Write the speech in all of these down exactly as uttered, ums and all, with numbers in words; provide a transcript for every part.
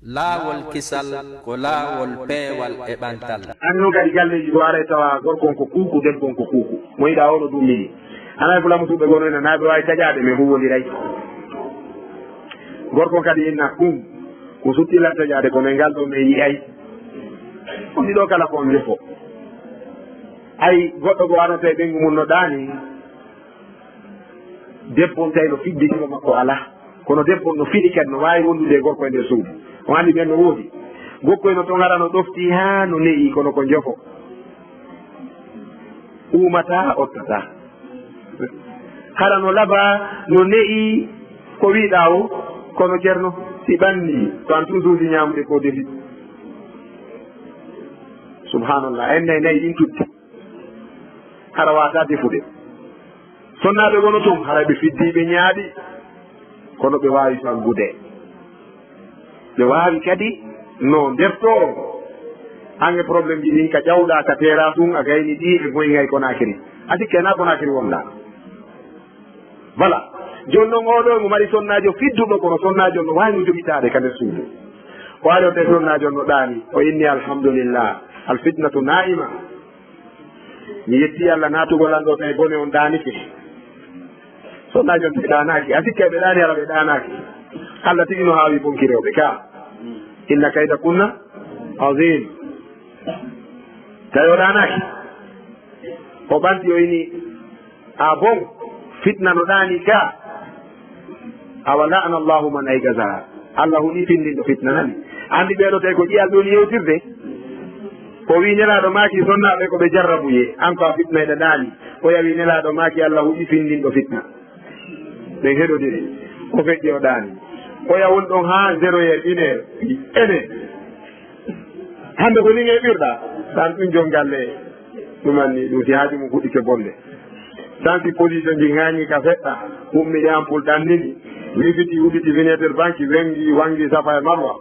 Laawol kisal ko laawol peewal e ɓantal. An noon kadi galleeji goo aray tawa gorko on ko kuuku, debbo on ko kuuku. Mo yiɗaa oo no dummini. Anay fula musuɓe goo no ina naa ɓe waawi taƴaade men huuwondiray. Gorko on kadi inna ɗum ko suttilan taƴaade kono e ngal ɗoo men yi'ay. On ɗiɗo kala ko on njofo. Ay goɗɗo goo arnoto e ɓeyngu mum no ɗaani. Debbo on tawi no fiddi simo makko alaa. Kono debbo on no fidi kadi no waawi wondude e gorko e nder suudu. On anndi ɓen no woodi. Gokkoy no tongara no ɗofti haa no ne'i kono ko njofo. Uumataa ottataa. Hara no labaa no ne'i ko wi'ɗaa o kono ceerno si ɓanni to an tun suusi ñaamude ko defi. Subhanallah en nay nay ɗin tuddi. Hara waataa defude. Sonnaaɓe gono tun haray ɓe fiddiiɓe ñaaɗi kono ɓe waawi faggude. Ɓe waawi kadi no ndertoo. An e problème ji ɗin ka ƴawɗaa ka teeraa tun a gayni ɗi e goyŋay Konaakiri. A sikke na Konaakiri wonɗaa. Voilà. Jooni non oo ɗoo emo mari sonnaajo fidduɗo kono sonnaajo on no waawi mo joɓitaade ka nder suudu. O ari o tawi sonnaajo on no ɗaani o inni alhamdulillah. Alfitnatu naa'ima. Mi yettii Alla naatugol an ɗoo tawi bone on ɗaanike. Sonnaajo on ɓe ɗaanaaki a sikkay ɓe ɗaani hara ɓe ɗaanaaki. Alla tigi no haawi bonki rewɓe ka. Inna kayda kunna azim. Tawi o ɗaanaaki. O ɓanti o ini a bon. Fitna no ɗaani ka. Awa la'ana Allahu man aygazaha. Alla huɗi findinɗo fitna nani. Anndi ɓee ɗoo tawi ko ƴiyal ɗoni yewtirde. O wi nelaaɗo maaki sonnaaɓe ko ɓe jarrabuye an ko a fitna eɗa ɗaani. Oya wi nelaaɗo maaki Alla huɗi findinɗo fitna. Ɓen heɗodiri. O feƴƴi o ɗaani. Oya woni ɗon haa zéro heure une heure ene. Hannde ko ni ngeɓirɗa. Tan ɗum jon galle. Ɗum anni ɗum si haaju mum fuɗɗike bonde. Tan si position ji ŋaañi ka feɗɗa. Ummi ɗe ampul ɗannini. Wifiti huɗiti fineeter banki wengi wangi safa e marwa.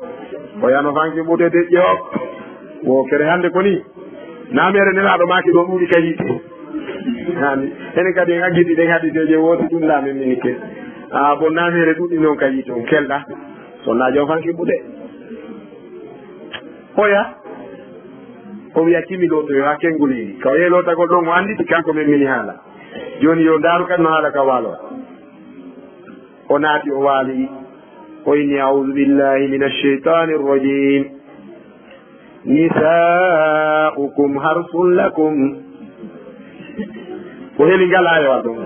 O yano fanki mbude deƴƴe o. Wo kere hannde ko ni. Naamere nelaaɗo maaki ɗo ɗuuɗi ka yiite. Ani enen kadi en aggiti ɗen haɗi deje wooti ɗum laamen minike. A bon naamere ɗuɗi noon ka yiite on kelɗa. Sonnaajo on fanki mbude. Oya o wiya kimi lootoyo haa kennguleeli ka o yehi lootagol ɗon o annditi kanko men mini haala. Jooni yo ndaaru kadi no haala ka waalo. O naati o waali. O inni audu billahi min alcheytani arrajim. Nisaukum harsun lakum. Ko heli ngal aayewal ɗon.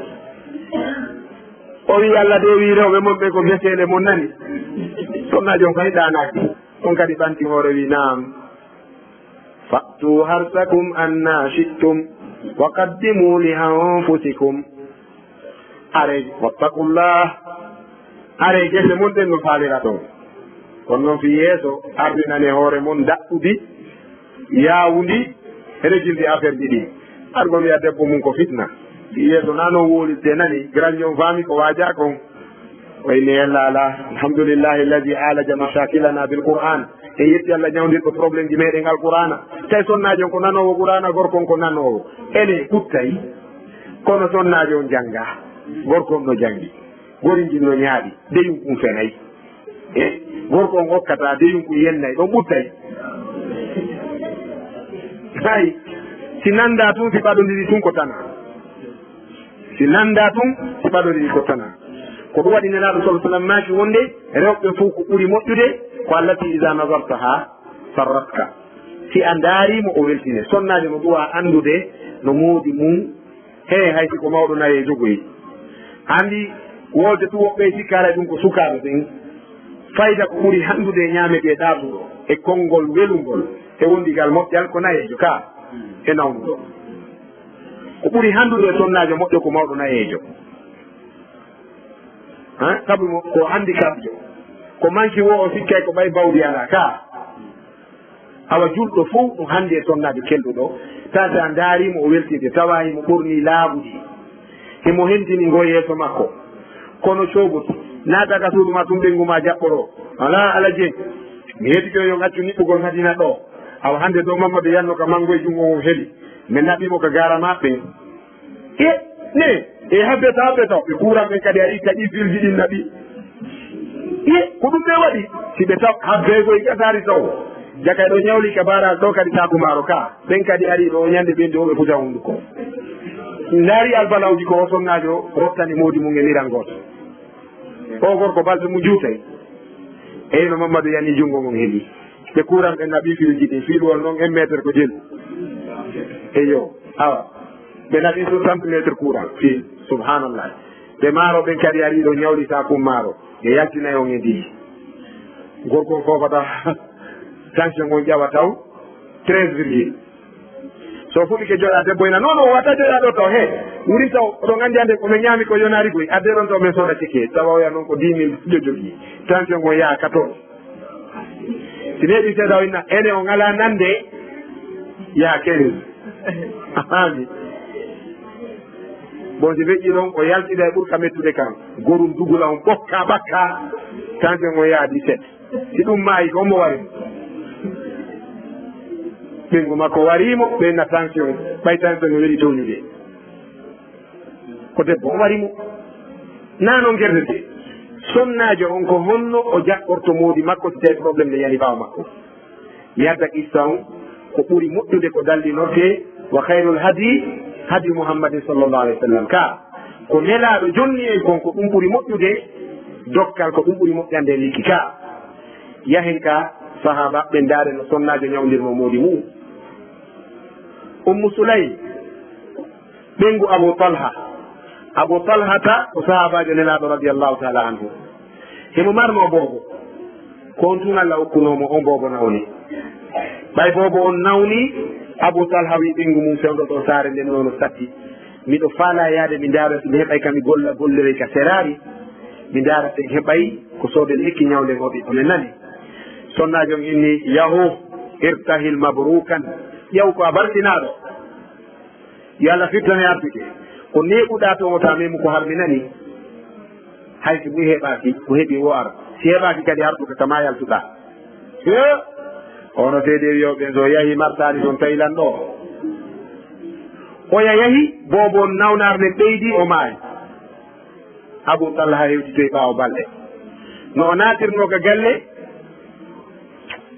O wi Allah de wi rewɓe mon ɓe ko geseele mon nani. Sonnaajo on fay ɗaanaaki. On kadi ɓanti hoore wi naam. Fa'tu harsakum anna shi'tum wa qaddimu li anfusikum. Are wattaqullah. Are gese mon ɗen no faalira ɗon. Kono noon fii yeeso ardinane hoore mon daɗɗudi yaawundi rejilde affaire ji ɗi. Argo wiya debbo mum ko fitna. Fii yeeso na noon wowlirte nani granjo on faami ko waajaa kon. O inni yalla ala alhamdulillahi alladi alaja mashakilana bil qur'an. En yetti Allah ñawndirɗo problème ji meɗen alqur'ana. Tawi sonnaajo on ko nanoowo qur'ana gorko on ko nanoowo. Ene ɓuttay. Kono sonnaajo on janngaa. Gorko on no janngi. Gori njin no ñaaɗi. Deyum kun fenay. E gorko on okkata deyum kun yennay ɗon ɓuttay. Hay si nanndaa tun si ɓaɗondiri tun ko tana. Si nanndaa tun si ɓaɗondiri ko tana. Ko ɗum waɗi nelaaɗo sala sallam maaki wonde rewɓe fof ko ɓuri moƴƴude ko allati ida nazartaha sarratka. Si a ndaariimo o weltine sonnaajo no ɗuwa anndude no moodi mum. He hay si ko mawɗo nayeejo goyi. Anndi wolde tu woɓɓe e sikkaara ɗum ko sukaaɓe ɓen. Fayda ko ɓuri hanndude e ñaametee ɗaaɗuɗo e konngol welungol e wondigal moƴƴal ko nayeejo ka e nawnuɗo. Ko ɓuri hanndude e sonnaajo moƴƴo ko mawɗo nayeejo. Sabu mo ko handicapjo ko manki wo o sikkay ko ɓay bawdi alaa ka. Awa julɗo fof ɗum hannde e sonnaajo kelɗuɗo tawa si a ndaariimo o weltinde tawa himo ɓornii laaɓuɗi. Himo hentini ngo yeeso makko. Kono cooboti naata ka suudu ma tun ɓenngu ma jaɓɓoro. Alaa Ala Jeŋ. Mi heetike yo accu niɓɓugol hadina ɗo. Awa hannde dow Mammadu yanno ka manngo e junngo on heli. Min naɓɓimo ka gaara maɓɓe. E ne e habbe taɓɓe taw ɓe kuuran ɓen kadi a itta ɗi filji ɗin naɓi. Iye, ko ɗum ɓe waɗi. Si ɓe taw, habbeego e gasaari taw. Jakay ɗo ñawli ka baaraas ɗo kadi saaku maaro ka. Ɓen kadi ari ɗo ñande ɓen ɗo ɓe futa hunduko. Ndaari albalawji ko o sonnaajo rottani moodi mum e miran gooto. O gorko balɗe mum juutay. Eyno Mammadu yani junngo mum heɓi. Ɓe kuuran ɓe naɓi filuji ɗin. Filu on non un mètre ko jelu. Eyo, awa. Ɓe naɓi soixante mètres courant. Fil, subhanallah. Ɓe maaro ɓen kadi ari ɗo ñawli saaku maaro. Ɓe yaltinay on e ndi. Gorko on foofata tension on ƴawa taw treize virgule. So fuɗike joɗa debbo ina, non, non, wata joɗa ɗo taw, he. Wurin taw, oɗon anndi hannde ko min ñaami ko yonaari koy. Adde ɗon taw min soda ceke. Tawa oya non ko dix mille jojogi. Tension on yaha quatorze. Si neɗɗo seeɗa o inna, ene o ngala nande, yaha quinze. A faami? Bon, si feƴƴi ɗon, o yaltida e ɓurka mettude kan. Gorum dugula on ɓokka ɓakka. Tension on yaha dix-sept. Si ɗum maayi, ko omo wari mo. Ɓeyngu makko warii mo, ɓe inna tension. Ɓay tension no weli tooñude. Ko debbo on wari mo. Naa non gerdete. Sonnaajo on ko honno o jaɓɓorto moodi makko si tawi problème ne yani ɓaawo makko? Mi adda qissa on, ko ɓuri moƴƴude ko dallinortee, wa khayrul hadi, hadi Muhammadin sallallahu alaihi wasallam. Ka, ko Nelaaɗo jonni en kon, ko ɗum ɓuri moƴƴude, dokkal ko ɗum ɓuri moƴƴande likki ka. Yahen ka, sahaaba ɓe ndaare no sonnaajo ñawndirno moodi mum. Ummu Sulaym, ɓeyngu Abu Talha. Abu Talhata ko sahaabaajo Nelaaɗo radiyallahu taala anhu. Himo marno boobo. Ko on tun Allah okkunoo mo, on boobo nawni. Ɓay boobo on nawni, Abu Talha wi ɓeyngu mum fewndo ɗo saare nden nono satti. Miɗo faalaa yaade mi ndaara si mi heɓay ka mi golla gollere ka seraari. Mi ndaara si mi heɓay ko sooden lekki ñawnden o ɓiɗɗo men nani. Sonnaajo on inni, yahu, irtahil mabrukan. Yahu ko a barkinaaɗo. Yo Allah firtane arsuke. Ko neeɓuɗaa toon o taa memu ko harminani. Hay si muy heɓaaki, ko heɓi o ara. Si heɓaaki kadi artuka kama yaltuɗaa. He! Ono seede wiyo ɓen so yahi martaani toon Thailand ɗo. Oya yahi, boobo on nawnaare nden ɓeydi o maayi. Abu Talha hewtitoyi ɓaawo balɗe. No o naatirnoo ka galle,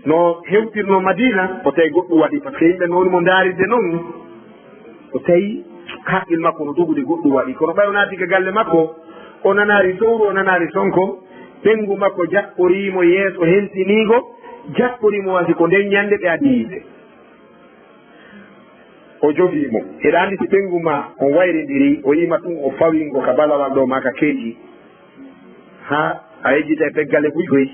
no hewtirnoo Madina, o tawi goɗɗum waɗi, par ce que yimɓe no woni mo ndaarirde non. O tawi haqqil makko no dogude goɗɗum waɗi. Kono ɓay o naati ka galle makko, o nanaari sowru, o nanaari sonko, ɓeyngu makko jaɓɓorii mo yeeso hentiniingo, jaɓɓorii mo wasi ko nden ñande ɓe addi yimɓe. O jogii mo. Eɗa anndi si ɓeyngu ma on wayrindiri, o yima ɗum o fawingo ka balawal ɗo ma ka keeci. Ha a yejjita e peggale buy koy.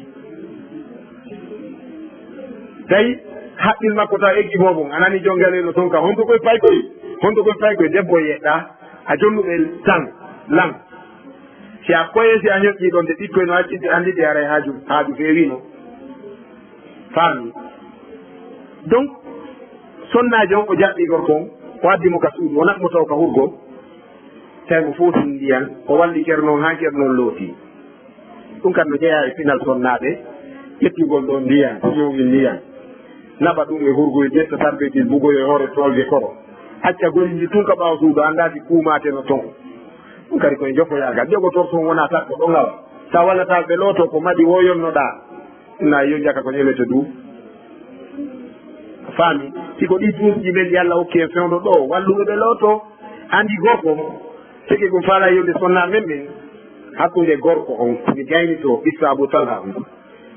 Tawi haqqil makko taw eggi boobon, a nani jongale no ton ka, honto koy pay koy, honto koy pay koy, debbo e yeɗɗa, a jonnuɓe tan, lan. Si a koye, si a ñoƴƴi ɗon, de ɓikkoy no accinte anndi ɓe aray haaju, haaju feewino. Faami. Donc, sonnaajo on o jaɓɓi gorko on, o addi mo ka suudu, o naɓ mo taw ka hurgo, tawi mo footin ndiyan, o walli ceerno on haa ceerno on looti. Ɗum kan no jeyaa e pinal sonnaaɓe, ƴettugol ɗon ndiyan, ñowgil ndiyan, naɓa ɗum e hurgoy, ƴetta tarbetil bugoy e hoore toolde koro. Acca gori ndi tun ka ɓaawo suudu, anndaa si kuumaate no ton. Ɗum kadi koye jofoyaagal. Jogotorto on wonaa takko ɗo ngawa. Sa wallataal ɓe looto ko maɗi wo yonnoɗaa. Na yo jaka ko ñelete du. Faami? Si ko ɗi duusɗi men ɗi Allah okki en fewndo ɗo, walluɓe ɓe looto. Anndi gorko, sike ɗum faala yewde sonna men men. Hakkunde gorko on, mi gaynito ɓisso Abu Talha on.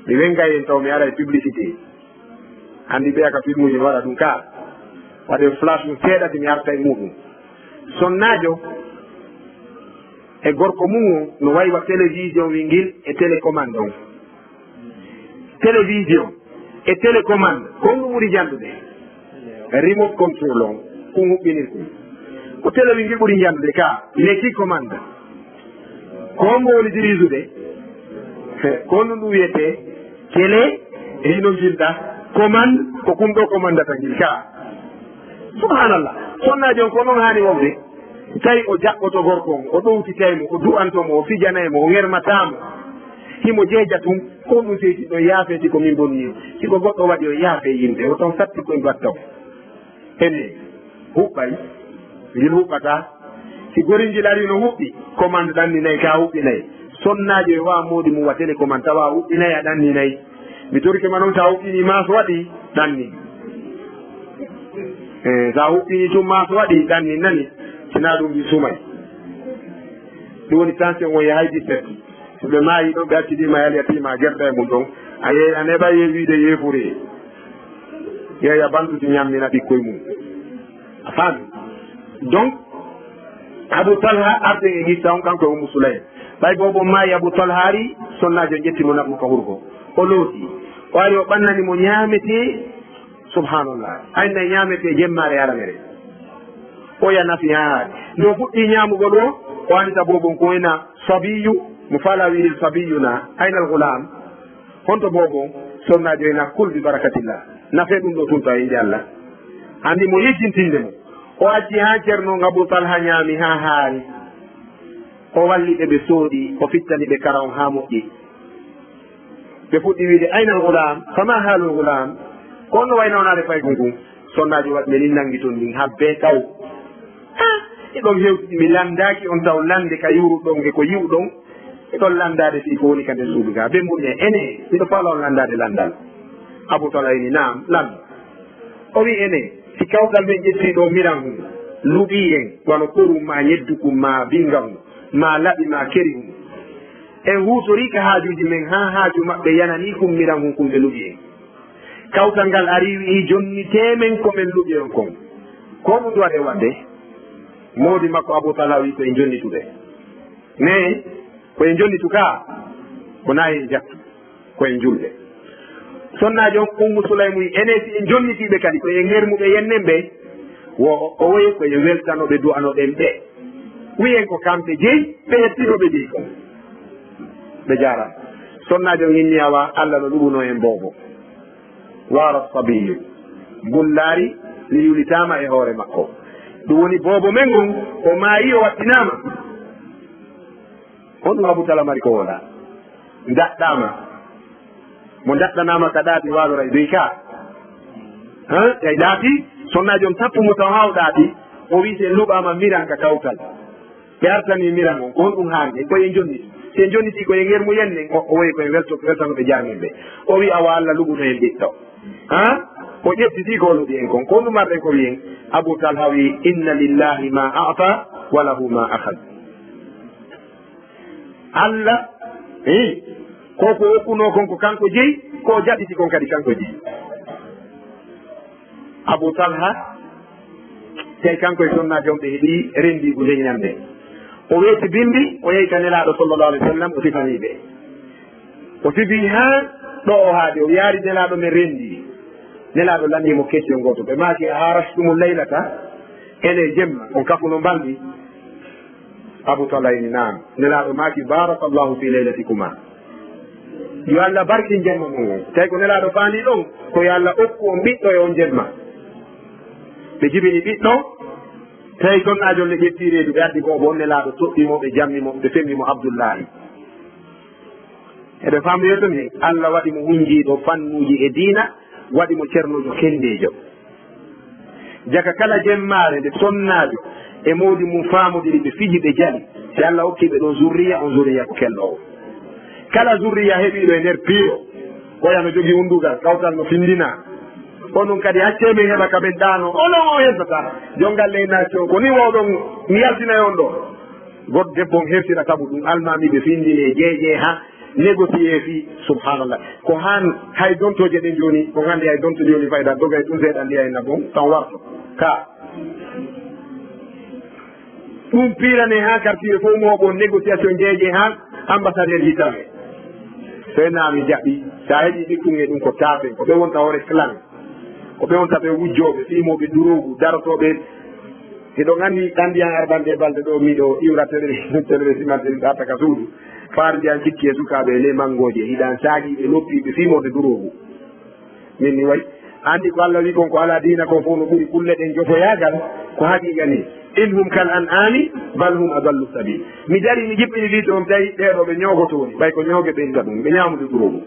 Mi wenngay en taw mi ara e publicité. Anndi ɓeya ka filmuji mi waɗa ɗum ka. Waɗen flash ɗum seeɗa si mi arta e muɗum. Sonnaajo e gorko mum on no waywa télévision wi ngil e télécommande on. Télévision e télécommande, ko honɗum ɓuri janɗude? Remote control on, ko huɓɓinirɗum. Ko télé wi ngil ɓuri janɗude ka, mais ki commande. Ko hombo woni dirisude? He, ko honɗum ɗum wiyetee? Télé, hino ngilɗa. Commande, ko kum ɗo commandata ngil ka. Subhanallah. Sonnaajo on ko non haani wonde. Tawi o jaɓɓoto gorko on, o ɗowtitay mo, o du'anto mo, o fijanay mo, o ŋermataa mo. Himo jeeja tun, ko ɗum sey si ɗo yaafee si ko min bonni. Si ko goɗɗo waɗi o yaafee yimɓe, o ton satti koye batta o. Ene huɓɓay, ngil huɓɓataa. Si gorel ngil ari no huɓɓi, commande ɗan ni nayi ka huɓɓi nayi. Sonnaajo e wa moodi mum wa tele ko man tawa a huɓɓinay a ɗanninay. Mi torike ma noon, so a huɓɓinii maa so waɗi ɗanni. Eh, so a huɓɓinii tun maa so waɗi ɗanni nani, sinaa ɗum ɗi sumay. Ɗum woni tension on yahay dix-sept. So ɓe maayi ɗon, ɓe accidii ma, yali a tiima, a gerta e mum ɗon. A yeey, a neɓay e wiide yeefure. Yeeya bantude ñammina ɓikkoy mum. A faami? Donc, Abu Talha arde e qissa on, kanko e Ummu Sulaym. Ɓay boobo maayi, Abu Talha ari, sonnaajo ƴetti mo, naɓ mo ka hurgo. O looti. O ari, o ɓannani mo ñaametee. Subhanallah. Ay, nay ñaametee jemmaare e alamere. O ya nafi haa hari. Nde o fuɗɗii ñaamugol o, o andita boobo on ko wayna sabiyyu, mo faala wiide sabiyyu na, aynal gulaam? Honto boobo on? Sonnaajo ina kul bi barakatillah. Nafe ɗum ɗo tun tawa innde Allah. Andi mo yejjintinde mo. O acci haa Ceerno Abu Talha ñaami haa haari. O walli ɓe, ɓe soodi, o fittani ɓe kara on haa moƴƴi. Ɓe fuɗɗi wiide, "Aynal gulaam? Fama haalul gulaam?" Ko on no wayno onaade paykun kun? Sonnaajo waɗi ɓe ni nanngi ton ndin, habbee taw. Ah, eɗon hewtidi, mi lanndaaki on taw lannde ka yuuruɗon e ko yi'uɗon. Eɗon lanndaade fii ko woni ka nder suudu gaa. Ɓe mboni, "Ene, miɗo faala on lanndaade lanndal." Abu Talha ini, "Naam, lanndo." O wi'i, "Ene, si kawtal men ƴetti ɗo miran hun, luɓii en, wano korum maa ñeddukun maa binnga hun, maa laɓi maa keri hun. En huutorii ka haajuuji men haa haaju maɓɓe yananii kun miran hun kun ɓe luɓi en. Kawtal ngal arii wi'i jonnitee men ko men luɓi on kon. Ko ɗum ɗo waɗee waɗde?" Moodi makko Abu Talha wi'i ko en jonnitude. Mais ko en jonnitu ka, ko nayi en jattu, ko en julɓe. Sonnaajo on Ummu Sulaym wi'i, "Ene si en jonnitiiɓe kadi, ko en hermuɓe yennen ɓe?" Wo o woye ko en weltano ɓe, du'ano ɓen ɓe. Wi'en ko kamɓe jeyi, ɓe hettino ɓe jeyi kon. Ɓe jaaraama. Sonnaajo on inni, "Awa, Allah no luɓuno en boobo." Waara sabiyyu. Bullaari yulitaama e hoore makko. Ɗum woni boobo men on, o maayi, o wattinaama. Honɗum Abu Talha mari ko wonaa? Daɗɗaama. Mo daɗɗanaama ka ɗaati waaloray doy ka. Han? Kay ɗaati, sonnaajo on tappu mo taw haa o ɗaati, o wi'i, "Si en luɓaama miran ka kawtal. Ɓe artanii miran on, ko honɗum haandi? Ko en jonnitu. Si en jonnitii ko en ŋermu yennen." O, o woyi ko en welto, weltano ɓe jarmin ɓe. O wi'i, "Awa Allah luɓuno en ɓiɗɗo." Han? O ƴettiti ko o luɓi en kon. Ko honɗum marɗen ko wi'en? Abu Talha wi'i, "Inna lillahi ma a'ta wa lahu ma akhad." Allah, eh, ko ko okkunoo kon ko kanko jeyi, ko o jaɓiti kon kadi kanko jeyi. Abu Talha, tawi kanko e sonnaajo on ɓe heɓi renndiigu nden ñannde. O weeti bimbi, o yehi ka Nelaaɗo sallallahu alaihi wasallam, o sifanii ɓe. O sifi haa ɗo o haadi, o yaari Nelaaɗo men renndii. Nelaaɗo lanndii mo question gooto. Ɓe maaki, "A harashtumu laylata?" Ene jemma, on kafuno mbalndi? Abu Talha ini, "Naam." Nelaaɗo maaki, "Barakallahu fi laylatikuma." Yo Allah barkin jemma mon on. Tawi ko Nelaaɗo faandi ɗon, ko yo Allah okku on ɓiɗɗo e on jemma. Ɓe jibini ɓiɗɗo, tawi sonnaajo on ne ƴetti reedu, ɓe addi boobo on, Nelaaɗo toɗɗi mo, ɓe jammi mo, ɓe femmi mo Abdullahi. Eɓe faamdoyoo to ni, Allah waɗi mo hunjiiɗo fannuuji e diina, waɗi mo ceernojo kenndeejo. Jaka kala jemmaare nde sonnaajo e moodi mum faamodiri, ɓe fiji, ɓe jali. Si Allah okki ɓe ɗon zurriya, on zurriya ko kelloowo. Kala zurriya heɓiiɗo e nder piiro, oya no jogii unndugal, kawtal no finndinaa. Onon kadi, accee min heɓa ka min ɗaanoo. Onon o yentata. Jonngal ley nation, ko ni wawɗon, mi yaltinay on ɗo. Goɗɗo debbo on hersira sabu ɗum, almaami ɓe findini e jeeje ha négocier fii, subhanallah. Ko han hay dontooje ɗen jooni, ko nganndi hay donto jooni fayda, dogay ɗum seeɗa ndiya e nabon, tan warto. Ka ɗum piirane ha quartier fof mo bon négociation jeeje han ambassadeur ji tawe. Sey naa mi jaɓi, sa heɓi ɗikkun e ɗum ko taafe, ko ɓe wonta hoore clan. Ko ɓe wonta ɓe wujjooɓe, fiimooɓe duroogu, darotooɓe. Hiɗon anndi, anndi an arɓande balɗe ɗo, miɗo iwra télé, télé simante ɗaata ka suudu. Faarji an cikki e sukaaɓe e ley manngooje, hiɗan saagi ɓe noppi, ɓe fiimooɓe duroogu. Min mi wayi. Anndi ko Allah wi kon, ko alaa diina kon fof no ɓuri kulle ɗen jofoyaagal, ko haqiiqa ni. In hum kal an'ami, bal hum adallu sabil. Mi dari, mi jippini liito on, tawi ɓee ɗo ɓe ñoogotooni, ɓay ko ñooge ɓe inda ɗum, ɓe ñaamude duroogu.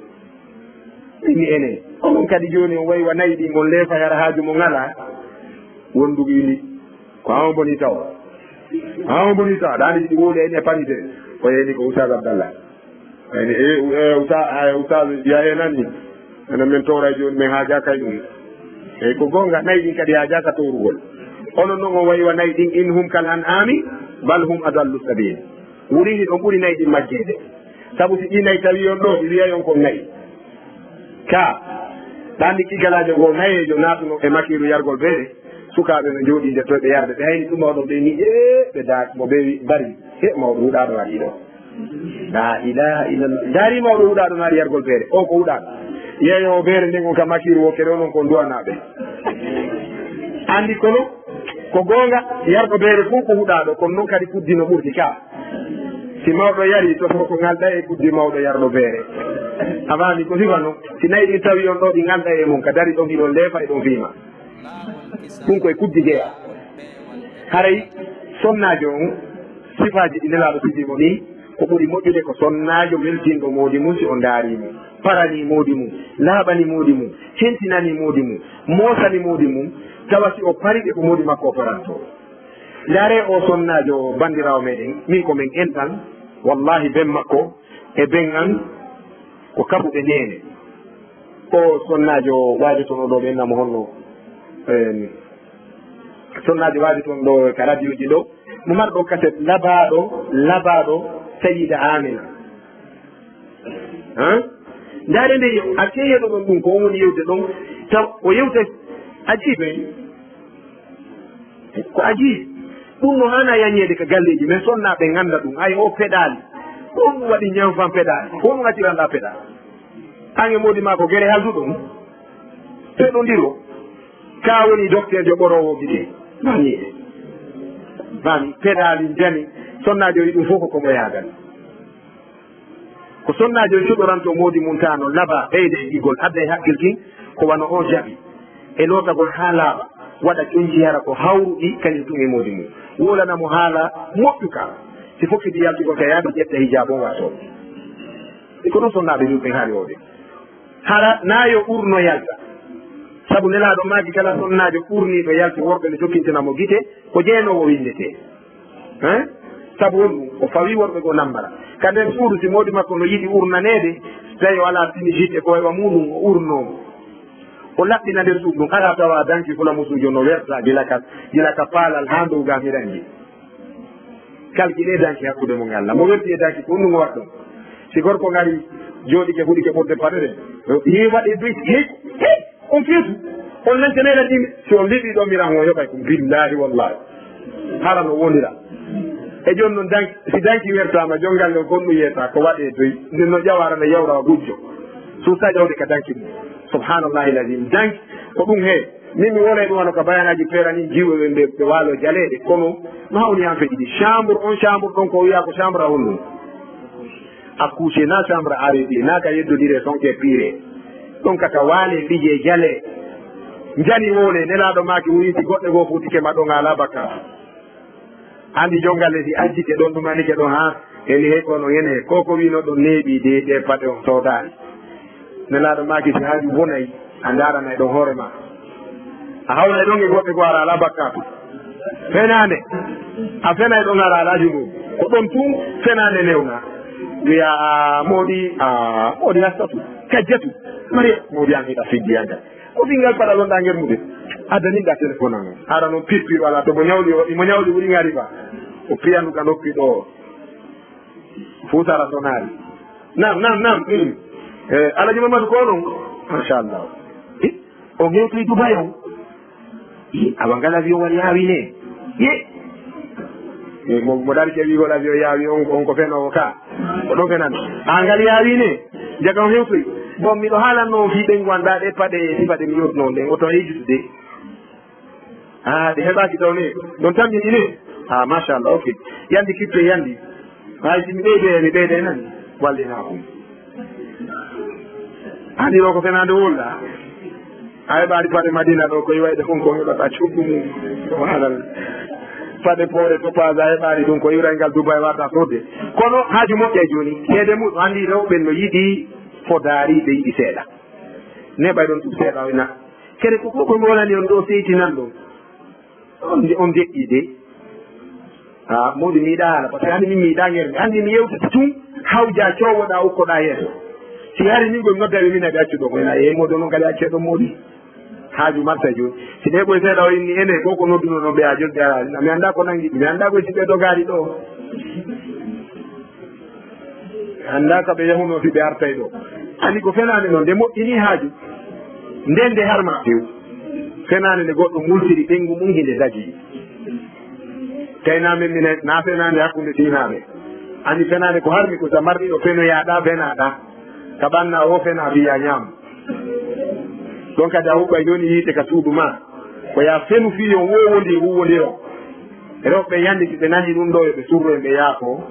Inni enen, onon kadi jooni on wayi wa nayi ɗin, on leefa yara haaju mon alaa. Wonduɓe ini, ko an on boni taw. An on boni taw, ɗaani ɗi wowli en e pañde. O yeeni ko Oustaz Abdallah. Ay, e, e, usa-, ay, ustaas, ya e nani. Enen men tooray jooni, men haajaaka e ɗum. Eyi, ko goonga, nayi ɗin kadi haajaaka toorugol. Onon non on wayi wa nayi ɗin, in hum kal an'ami, bal hum adallu sabil. Wurin hiɗon ɓuri nayi ɗin majjeede. Sabu si ɗi nayi tawi on ɗo, ɗi wiyay on kon nayi. Ka, ɗa anndi kigalaajo goo nayeejo naatuno e makiiru yargol beere, sukaaɓe no jooɗii nde toy ɓe yarde, ɓe hayni ɗum mawɗo ɓe ni, ee, ɓe daa-, mo ɓe wi-, mbari, he mawɗo huɗaaɗo waɗi ɗo. La ilaha illallah. Daari mawɗo huɗaaɗo naari yargol beere. O ko huɗaaɗo. Yeeyoowo beere nden on ka makiiru wokkere onon kon duwanaaɓe. Anndi kono ko goonga, yarɗo beere fof ko huɗaaɗo, kono noon kadi kuddi no ɓurdi ka. Si mawɗo yari, to ko ngalda e kuddi mawɗo yarɗo beere. A faami ko sifa non? Si nayi ɗin tawi on ɗo, ɗi ngalda e mum, ka dari ɗon hiɗon leefa e ɗon fiima. Ɗum koye kuddi jeyaa. Haray sonnaajo on, sifaaji ɗi Nelaaɗo sifii mo ɗin, ko ɓuri moƴƴude ko sonnaajo weltinɗo moodi mum si o ndaarii mo, paranii moodi mum, laaɓanii moodi mum, hentinanii moodi mum, moosanii moodi mum, tawa si o parii ɓe ko moodi makko o parantoo. Ndaaree oo sonnaajo banndiraawo meɗen, min ko men enɗan, wallaahi ben makko e ben an ko kaɓuɗe neene. O sonnaajo waajo toon o ɗo ɓe innamo honno, em, sonnaajo waajo toon ɗo ka radioji ɗo, mo marɗo kaset labaaɗo, labaaɗo Sayida Amina. Han? Ndaare nde a keyeɗo ɗon ɗum, ko on woni yewde ɗon, taw o yewta ajiibe. Ko ajiibe. Ɗum no hana yañeede ka galleeji, men sonnaaɓe ngannda ɗum. Ay, o peɗaali. Ko ɗum waɗi ñanfan peɗaali. Ko ɗum acciranɗaa peɗaali. An e moodi maa ko gere halduɗon. Peɗondiro. Ka woni dokteejo ɓoroowo gite. Mami. Mami. Peɗaali njani. Sonnaajo yi ɗum fof ko komo yaagal. Ko sonnaajo cuɗoranto moodi mum taa no laba, ɓeyda e gigol, adda e hakkil kin, ko wano o jaɓi. E lootagol haa laaɓa, waɗa coñci hara ko hawruɗi kañum tun e moodi mum. Wowlana mo haala moƴƴuka. Si fokkiti yaltugol ka yaaɓi ƴetta hijaabu on wattoo. E ko ɗon sonnaaɓe ɗum ɓen haali wowde. Hara naa yo urno yalta. Sabu Nelaaɗo maaki kala sonnaajo urniiɗo yalti worɓe no jokkintina mo gite, ko jeenoowo winndetee. Hein? Sabu honɗum? O fawi worɓe goo nammbara. Ka nder suudu, si moodi makko no yiɗi urnaneede, so tawi o alaa sinusite ko e wa muuɗum, o urnoo. O laɓɓina nder suudu ndun, araa tawa danki fulamusuujo no werta gila ka, gila ka paalal haa dow ga hiranji. Kalki ɗe danki hakkunde mo ngalla. Mo werti e danki ko honɗum o waɗɗon? Si gorko ngari, jooɗike, fuɗike ɓorde paɗe ɗen. Yi waɗi duy, yi, yi. On feetu, on nancanayɗan ɗin, si on liɓii ɗon miran on heɓay ɗum, billaahi wallaahi. Hara no wonira. E jooni non danki, si danki wertaama, jonngal ngal kon ɗum yeeta, ko waɗee toy? Nden no ƴawaara nde yawra wa gujjo. Suusa ƴawde ka danki mum. Subhaanallaahi lazim. Danki, ko ɗum he. Min mi wolay ɗum wano ka bayanaaji peera nin jiwɓe ɓe, ɓe, ɓe waalo jaleeɗe. Kono no hawni han feƴƴi ɗi. Chambre on, chambre ɗon ko wiyaa ko chambre a honɗum? Accoucher na chambre à rêver, na ka yeddodire sonke pire. Ɗon ka ka waale mbije jale. Njani wole, Nelaaɗo maaki wuyiti goɗɗe goo futike ma ɗon ala bakka. Andi jongalle si ajjike ɗon ɗum anike ɗon ha, eni he kono ene, ko ko wino ɗon neeɓi de, ɗe paɗe on soodaani. Nelaaɗo maaki si haaju bonay, a ndaranay ɗon hoore ma. A hawlay ɗon e goɗɗe goo, ara ala bakkaatu. Fenaande. A fenay ɗon, ara ala jungo. Ko ɗon tun fenaande newna. Wiya, a moodi, a moodi Hastatu. Kajjatu. Mariya, moodi an hiɗa fiddi an kadi. Ko ɓingal paɗal wonɗa nder muɗum. A daninɗa téléphone an. Ara non pirpir wala to mo ñawli o, mo ñawli wuri ngari ba. O piyanu ka noppi ɗo. Fusara sonari. Nam, nam, nam. Mm. Eh, Alhaji Mamadu ko non. Machallah. Eh, o hewtoy Dubai on. Eh, awa ngal avion wari yaawi ne. Eh. Eh, mo, mo dari ke wiigol avion yaawi on, on ko fenoowo ka. Ko ɗon fenan. A ngal yaawi ne. Jaga on hewtoy. Bon, miɗo haalanno on fii ɓen gwanɗa ɗe paɗe, ɗe paɗe mi yotno ɗen. Oto hejjutude. Ah, ɗe heɓaaki taw ne. Ɗon tamƴini ne. Ah, machallah, ok. Yandi kippe yandi. Hay si mi ɓeyde, mi ɓeyde nan. Wallina ɗum. Ani ɗo ko fenaande wolɗa. A heɓaani paɗe Madina ɗo, ko iwayde kon ko heɓata coggu mum. Subhanallah. Paɗe poore topaz a heɓaani ɗum, ko iwray ngal Dubai wata sodde. Kono haaju moƴƴa e jooni. Seede mum, anndi rewɓe no yiɗi fodaari, ɓe yiɗi seeɗa. Neɓay ɗon ɗum seeɗa, o ina. Kede ko, ko, ko mi wonani on ɗo seytinan ɗon. On, on deƴƴi de. Ha, moodi mi yiɗa haala, parce que hannde min mi yiɗa ngerde. Hannde mi yewtata tun, hawja coowoɗa, ukkoɗa yeeso. Si hari min koye nodda ɓe, min aɓe accu ɗo, ko ena yehi moodi, onon kadi accee ɗon moodi. Haaju marta jooni. Si ɓe ɓoy seeɗa o inni ene, ko ko nodduno ɗon ɓe haa jooni ɓe araali. Mi anndaa ko nangi, mi anndaa koye si ɓe dogaali ɗo. Mi anndaa ka ɓe yahunoo si ɓe artay ɗo. Ani ko fenaande non, nde moƴƴini haaju. Nden nde harma few. Fenaande nde goɗɗo multiri ɓeyngu mum hinde dagii. Tawi na men minen, na fenaande hakkunde diinaaɓe. Ani fenaande ko harmi ko sa marɗiɗo fenoyaaɗa, fenaaɗa. Ka ɓanna o fena fiya ñaam. Ɗon kadi a huɓɓay jooni yiite ka suudu ma. Ko ya fenu fii yo wowondi huwwondiro. Rewɓe yandi si ɓe nani ɗum ɗo yo ɓe surro en ɓe yaafo.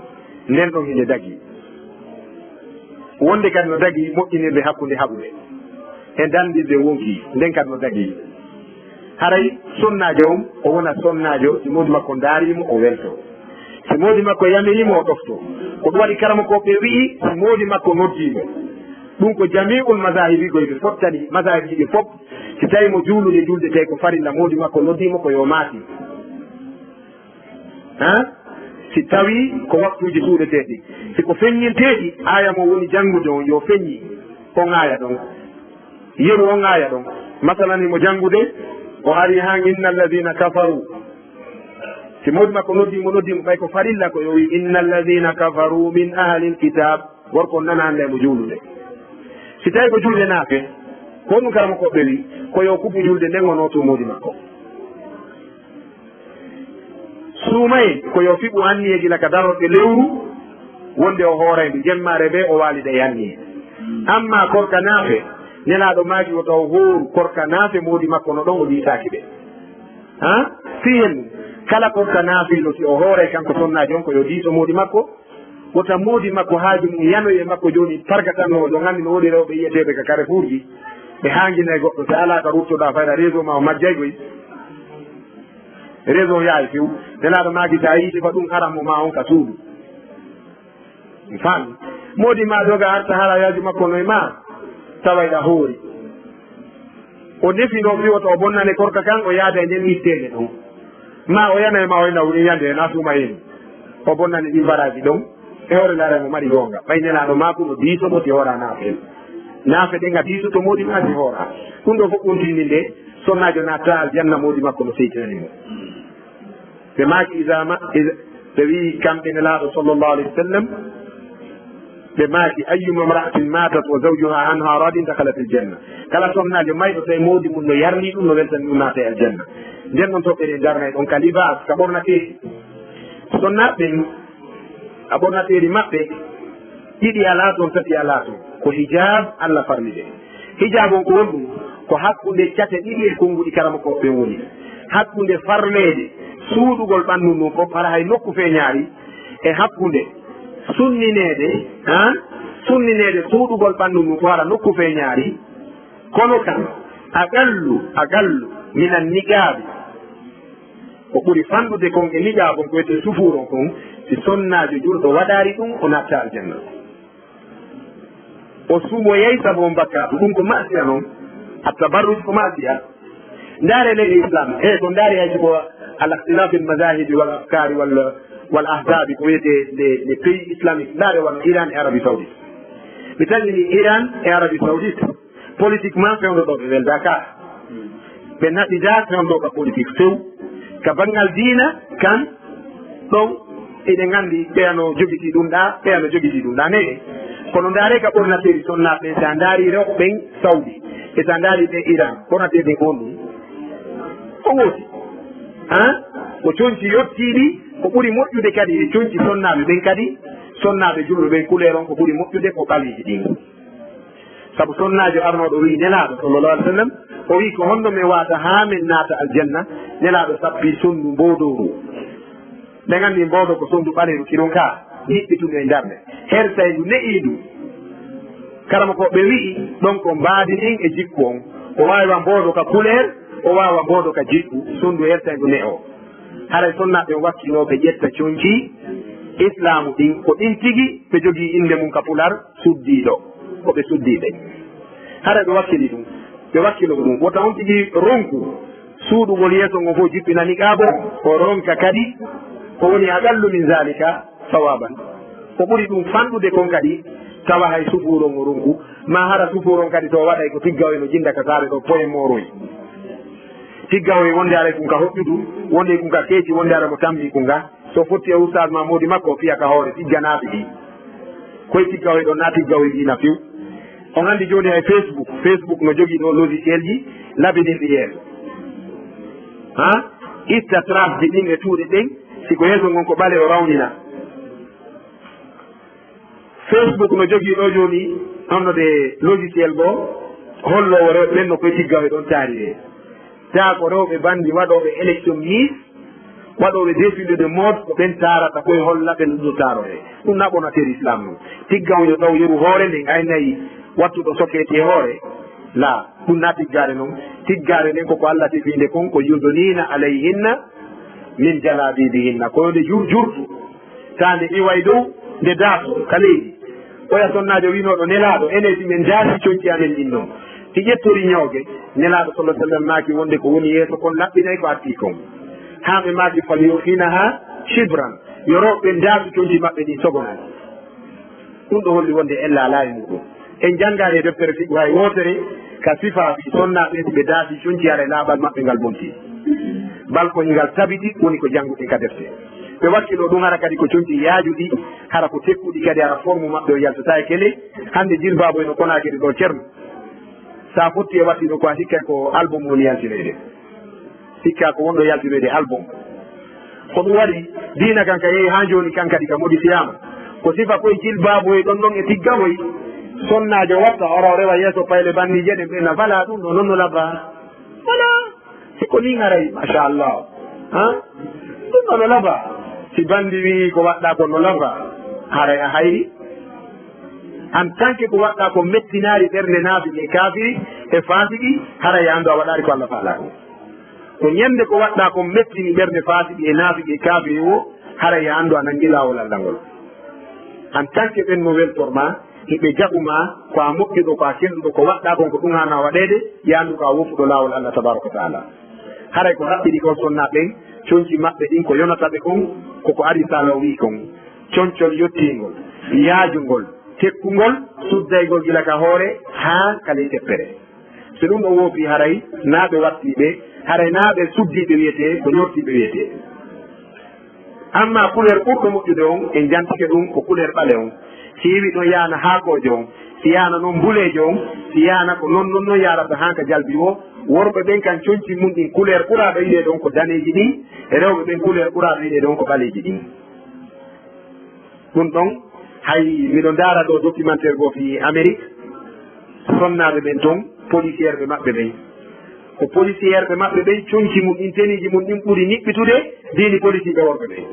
Nden ɗon hinde dagi. Wonde kadi no dagi moƴƴinirde hakkunde haɓuɓe. E dandirde wonki, nden kadi no dagi. Haray sonnaajo on, o wona sonnaajo, si moodi makko ndaari mo, o welto. Si moodi makko yamiri mo, o ɗofto. Ko ɗum waɗi karamokooɓe wi'i, si moodi makko noddii mo. Ɗum ko jami'ul mazahibi ko ɓe fottani, mazahibi ɗi fof, si tawi mo juulude julde tawi ko farilla, moodi makko noddii mo ko yo maati. Ha? Si tawi ko waktuuji suuɗeteeɗi. Si ko feññinteeɗi, aaya mo woni janngude on, yo feññi on aaya ɗon. Yeru on aaya ɗon. Masalan, himo janngude, o ari han, "Inna alladhina kafaru." Si moodi makko noddi mo, noddi mo, ɓay ko farilla ko yo wi, "Inna alladhina kafaru min ahlil kitab." Gorko on nana hannde mo juulude. Si tawi ko julde naafe, ko ɗum karamokooɓe wi, ko yo kuɓu julde nden, o nooto moodi makko. Suumay ko yo fiɓu anniye gila ka darorɗe lewru, wonde o hooray ndu jemmaare bee o waalida e anniye. Amma korka naafe, Nelaaɗo maaki wota o hooru korka naafe moodi makko no ɗon o diisaaki ɓe. Ha? Fii hen, kala korka naafiilo si o hooray kanko sonnaajo on ko yo diiso moodi makko, wota moodi makko haaju mum yanoye makko jooni pargatanno o ɗon anndi no woodi rewɓe yi'eteeɓe ka karefuurji, ɓe haanginay goɗɗo, si alaa ka ruttoɗaa fayda réseau ma o majjay koy. Réseau yaay few. Nelaaɗo maaki, si a yiiti fa ɗum haram mo ma on ka suudu. Mi faami. Moodi ma doga arta haala yaaju makko no e ma. Taway ɗa hoori. O nefi no fii wota o bonnane korka kan, o yaada e nden itteende ɗon. Ma o yana e ma o ina wuri yande na suuma en. O bonnane ɗin baraaji ɗon. E hoore laara mo mari goonga. Ɓay Nelaaɗo maako no diiso mo si hoora naafe. Naafe ɗen a diisoto moodi ma si hoora. Ɗum ɗo fof ɗum tindinde sonnaajo naata aljanna moodi makko no seytinani mo. Ɓe maaki, iza ma, iza, ɓe wi'i kamɓe Nelaaɗo sallallahu alayhi wa sallam, ɓe maaki, "Ayyuma imra'atin matat wa zawjuha anha radin dakhalat al-janna." Kala sonnaajo mayɗo tawi moodi mum no yarni ɗum, no weltani ɗum naata e aljanna. Nden non toɓɓere darnay ɗon ka libaas, ka ɓornateeɗi. Sonnaaɓe ɓen, a ɓornateeri maɓɓe, ɗiɗi alaa toon, tati alaa toon. Ko hijaab Allah farli ɓe. Hijaab on ko honɗum? Ko hakkunde cate ɗiɗi e konnguɗi karamokooɓe ɓen woni. Hakkunde farleede suuɗugol ɓanndu ndun fof, hara hay nokku feeñaali, e hakkunde sunnineede, han? Sunnineede suuɗugol ɓanndu ndun fof, hara nokku feeñaali. Kono kan, aqallu, aqallu minan niqaabi. Ko ɓuri fanɗude kon e niqaab on ko wiyetee sufuur on kon, si sonnaajo juulɗo waɗaali ɗum, o natta aljanna. O sumoyay sabu on bakkaatu. Ɗum ko ma'siya non. At-tabarruj ko ma'siya. Ndaare leyɗe Islam. He, ko ndaare hay ko al-ikhtilaf al-mazahibi wal afkari wal, wal ahzabi ko wiyetee nde, nde pays islamique. Ndaare wano Iran e Arabie Saoudite. Mi taƴini Iran e Arabie Saoudite. Politiquement, fewndo ɗo ɓe weldaaka. Ɓe naɓida fewndo ka politique few. Ka banngal diina, kan ɗon eɗen nganndi ɓeya no jogiti ɗum ɗa, ɓeya no jogiti ɗum ɗa. Nene, kono ndaare ka ɓornateeri sonnaaɓe ɓen, si a ndaari rewɓe ɓen Saudi, e si a ndaari ɓe Iran, ɓornateeri ɓen on ɗum. O wooti. Ha? Ko conci yottiiɗi, ko ɓuri moƴƴude kadi e conci sonnaaɓe ɓen kadi, sonnaaɓe julɓe ɓen kuleer on ko ɓuri moƴƴude ko ɓaleeji ɗin. Sabu sonnaajo arnooɗo wi'i Nelaaɗo, sallallahu alaihi wasallam, o wi'i, "Ko honno mi waata haa min naata aljanna?" Nelaaɗo sappi sonndu mboodooru. Ɓe nganndi mboodo ko sonndu ɓaleeru kiron ka, hiɓɓitundu e darnde. Hersayndu ne'iindu. Karamokooɓe wi'i, ɗon ko mbaadi ndin e jikku on. O waawi wa mboodo ka kuleer, o waawa mboodo ka jikku, sonndu hersayndu ne'oo. Haray sonnaaɓe wakkilooɓe ƴetta conci Islaamu ɗin, ko ɗin tigi ɓe jogii innde mum ka Pular, suddiiɗo, ko ɓe suddiiɓe. Hara ɓe wakkili ɗum, ɓe wakkilo ɗum. Wota on tigi ronku suuɗugol yeeso ngo fof jippina niqaab on, o ronka kadi Ko woni aqallu min zalika sawaban. Ko ɓuri ɗum fanɗude kon kadi, tawa hay sufuuron o ronku, ma hara sufuuron kadi to waɗay ko tiggawoy no jinda ka saare ɗo poyen mooroy. Tiggawoy wonde aray kun ka hoƴƴudu, wonde kun ka keeci, wonde ara mo tambi kun ga. So fotti e ustaas ma moodi makko, o fiya ka hoore, tigga naafi ɗi. Koy tiggawoy ɗon, na tiggawoy ɗi na few. On anndi jooni hay Facebook, Facebook no jogii ɗo logiciel ji labinirɗi yeeso. Ha? Itta trace ji ɗin e tuuɗe ɗen, si ko yeeso ngon ko ɓale o rawnina. Facebook no jogii ɗo jooni, honno de logiciel goo, holloowo rewɓe ɓen no koy tiggawoy ɗon taarire. Taa ko rewɓe banndi waɗooɓe élection Miss, waɗooɓe défilé de mode, ko ɓen taarata koy holla ɓe no ɗum taaroree. Ɗum na ɓonateeri Islam non. Tiggawoy no taw yeru hoore nden, ay nayi wattuɗo sokeeti e hoore. La, ɗum na tiggaare non. Tiggaare nden ko ko Allah tefiinde kon, ko yudniina alayhinna min jalaabiibihinna. Ko yo nde jur jurtu. Taa nde iwa e dow, nde daaso ka leydi. Oya sonnaajo wi'nooɗo Nelaaɗo, enen si men daasi conci amen ɗin non, ɗi ƴettori ñooge, Nelaaɗo sallallahu alaihi wasallam maaki wonde ko woni yeeso kon laɓɓinay ko artii kon. Haa ɓe maaki, "Falyurkhinaha shibran", yo rewɓe ɓen daasu conci maɓɓe ɗin sogonal. Ɗum ɗo holli wonde ella alaa e muɗum. En janngaani e deftere fiqhu hay wootere ka sifaafi sonnaaɓe si ɓe daasi conci, haray laaɓal maɓɓe ngal bonti. Bal ko ngal tabiti woni ko jannguɗen ka defte. Ɓe wakkiloo ɗum hara kadi ko conci yaajuɗi, hara ko tekkuɗi kadi, hara forme maɓɓe o yaltataa e kele. Hannde jilbaabu eno Konaakiri ɗo, Ceerno, sa fotti e wattiɗo ko a sikka ko album woni yaltinoyde. Sikka ko wonɗo yaltinoyde album. Ko ɗum waɗi diina kan ka yehi haa jooni kan kadi ka modifiyaama. Ko sifa koye jilbaabu e ɗon ɗon e tiggawoy. Sonnaajo watta horo rewa yeeso payle banndije ɗen ɓe na fala ɗum ɗo non no labba. Voilà. Si ko nii haray, machallah. Ha? Ɗum ɗo no labba. Si banndi wi'i ko waɗɗa ko no labba, haray a hayri. En tant que ko waɗɗa ko mettinaari ɓernde naafiqi e kaafiri e faasiki, haray a anndu a waɗaari ko Allah faalaa ko. Ko ñande ko waɗɗa kon mettini ɓernde faasiqi e naafiqi e kaafiri o, haray a anndu a nanngi laawol Allah ngol. En tant que ɓen no weltor ma, hiɓe jaɓu ma, ko a moƴƴuɗo, ko a kelɗuɗo, ko waɗɗa kon ko ɗum haana waɗeede, yo a anndu ko a wofuɗo laawol Allah tabaaraka wa taala. Haray ko raɓɓiɗi kon sonnaaɓe ɓen, conci maɓɓe ɗin ko yonata ɓe kon, ko ko ari sala o wi'i kon, concol yottiingol, yaajungol, tekkungol, suddaygol gila ka hoore haa ka ley teppere. So ɗum ɗo woopi, haray naa ɓe wattiiɓe, haray naa ɓe suddiiɓe wiyetee, ko ñortiiɓe wiyetee. Amma couleur ɓurɗo moƴƴude on, en jantike ɗum, ko couleur ɓale on. Si iwi ɗon yaana haakoojo on, si yaana non mbuleejo on, si yaana ko non, non, non yaarata haa ka jalbi o, worɓe ɓen kan conci mun ɗin couleur ɓuraaɗo yiɗeede on ko daneeji ɗin, rewɓe ɓen couleur ɓuraaɗo yiɗeede on ko ɓaleeji ɗin. Ɗum ɗon, hay miɗo ndaara ɗo documentaire goo fii Amérique, sonnaaɓe ɓen ton, policier ɓe maɓɓe ɓen. Ko policier ɓe maɓɓe ɓen, conci mun ɗin, teniiji mun ɗin ɓuri niɓɓitude diini policiiɓe worɓe ɓen.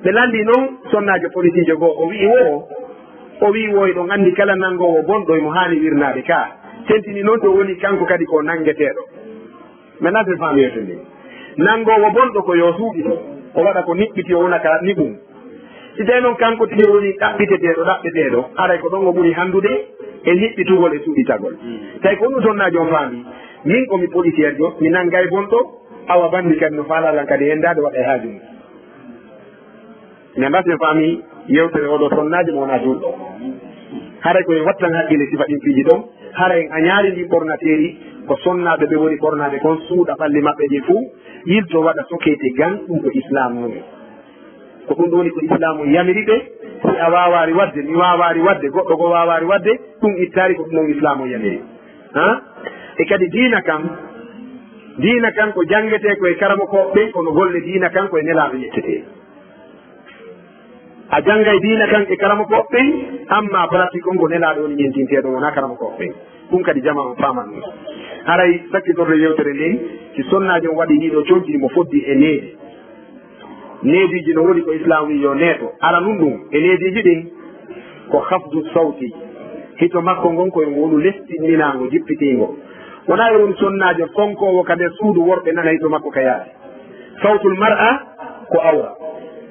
Ɓe lanndii non sonnaajo policiijo goo, o wi'i wo, o wi'i wo, eɗon anndi kala nanngoowo bonɗo emo haani wirnaade ka. Tentini non ɗo woni kanko kadi ko nanngeteeɗo. Maintenant, c'est famille tun. Nanngoowo bonɗo ko yo suuɗito, o waɗa ko niɓɓiti, o wona ka niɓum. Si tawi noon kanko tigi woni ɗaɓɓiteteeɗo, ɗaɓɓeteeɗo, aray ko ɗon o ɓuri hanndude e niɓɓitugol e suuɗitagol. Tawi ko ɗum sonnaajo on faami, min ko mi policier jo, mi nanngay bonɗo, awa banndi kadi no faalaa lan kadi henndaade waɗa e haaju mum. Mais mbasmi faami yewtere oɗo sonnaajo mo wonaa juulɗo. Haray ko en wattan haqqille sifa ɗin piiji ɗon. Haray en añaari ndin ɓornateeri ko sonnaaɓe ɓe woni ɓornaade kon, suuɗa ɓalli maɓɓe ɗin fuu, yilto waɗa sokete gan, ɗum ko Islaam woni. Ko ɗum ɗo woni ko Islaamu yamiri ɓe. Si a waawaari waɗde, mi waawaari waɗde, goɗɗo goo waawaari waɗde, ɗum ittaari ko ɗum ɗon Islaamu yamiri. Ha? E kadi diina kan, diina kan ko janngetee ko e karamokooɓe ɓen, kono golle diina kan ko e Nelaaɗo ƴettetee. A janngay diina kan e karamokooɓe ɓen, amma pratique on ko Nelaaɗo woni ƴentinteeɗo, wonaa karamokooɓe ɓen. Ɗum kadi jamaa on faaman ɗum. Haray sakkitorde yewtere nden, si sonnaajo on waɗi ɗii ɗoo conci, mo foddi e needi. Neediiji no woni ko Islaam wi'i yo neeto. Ara nun ɗum e neediiji ɗin ko hafdu sawti. Hito makko ngon ko yo wonu lestinɗinaango, jippitiingo. Wonaa yo wonu sonnaajo sonkoowo ka nder suudu worɓe nana hito makko ka yaasi. Sawtul mar'a ko awra.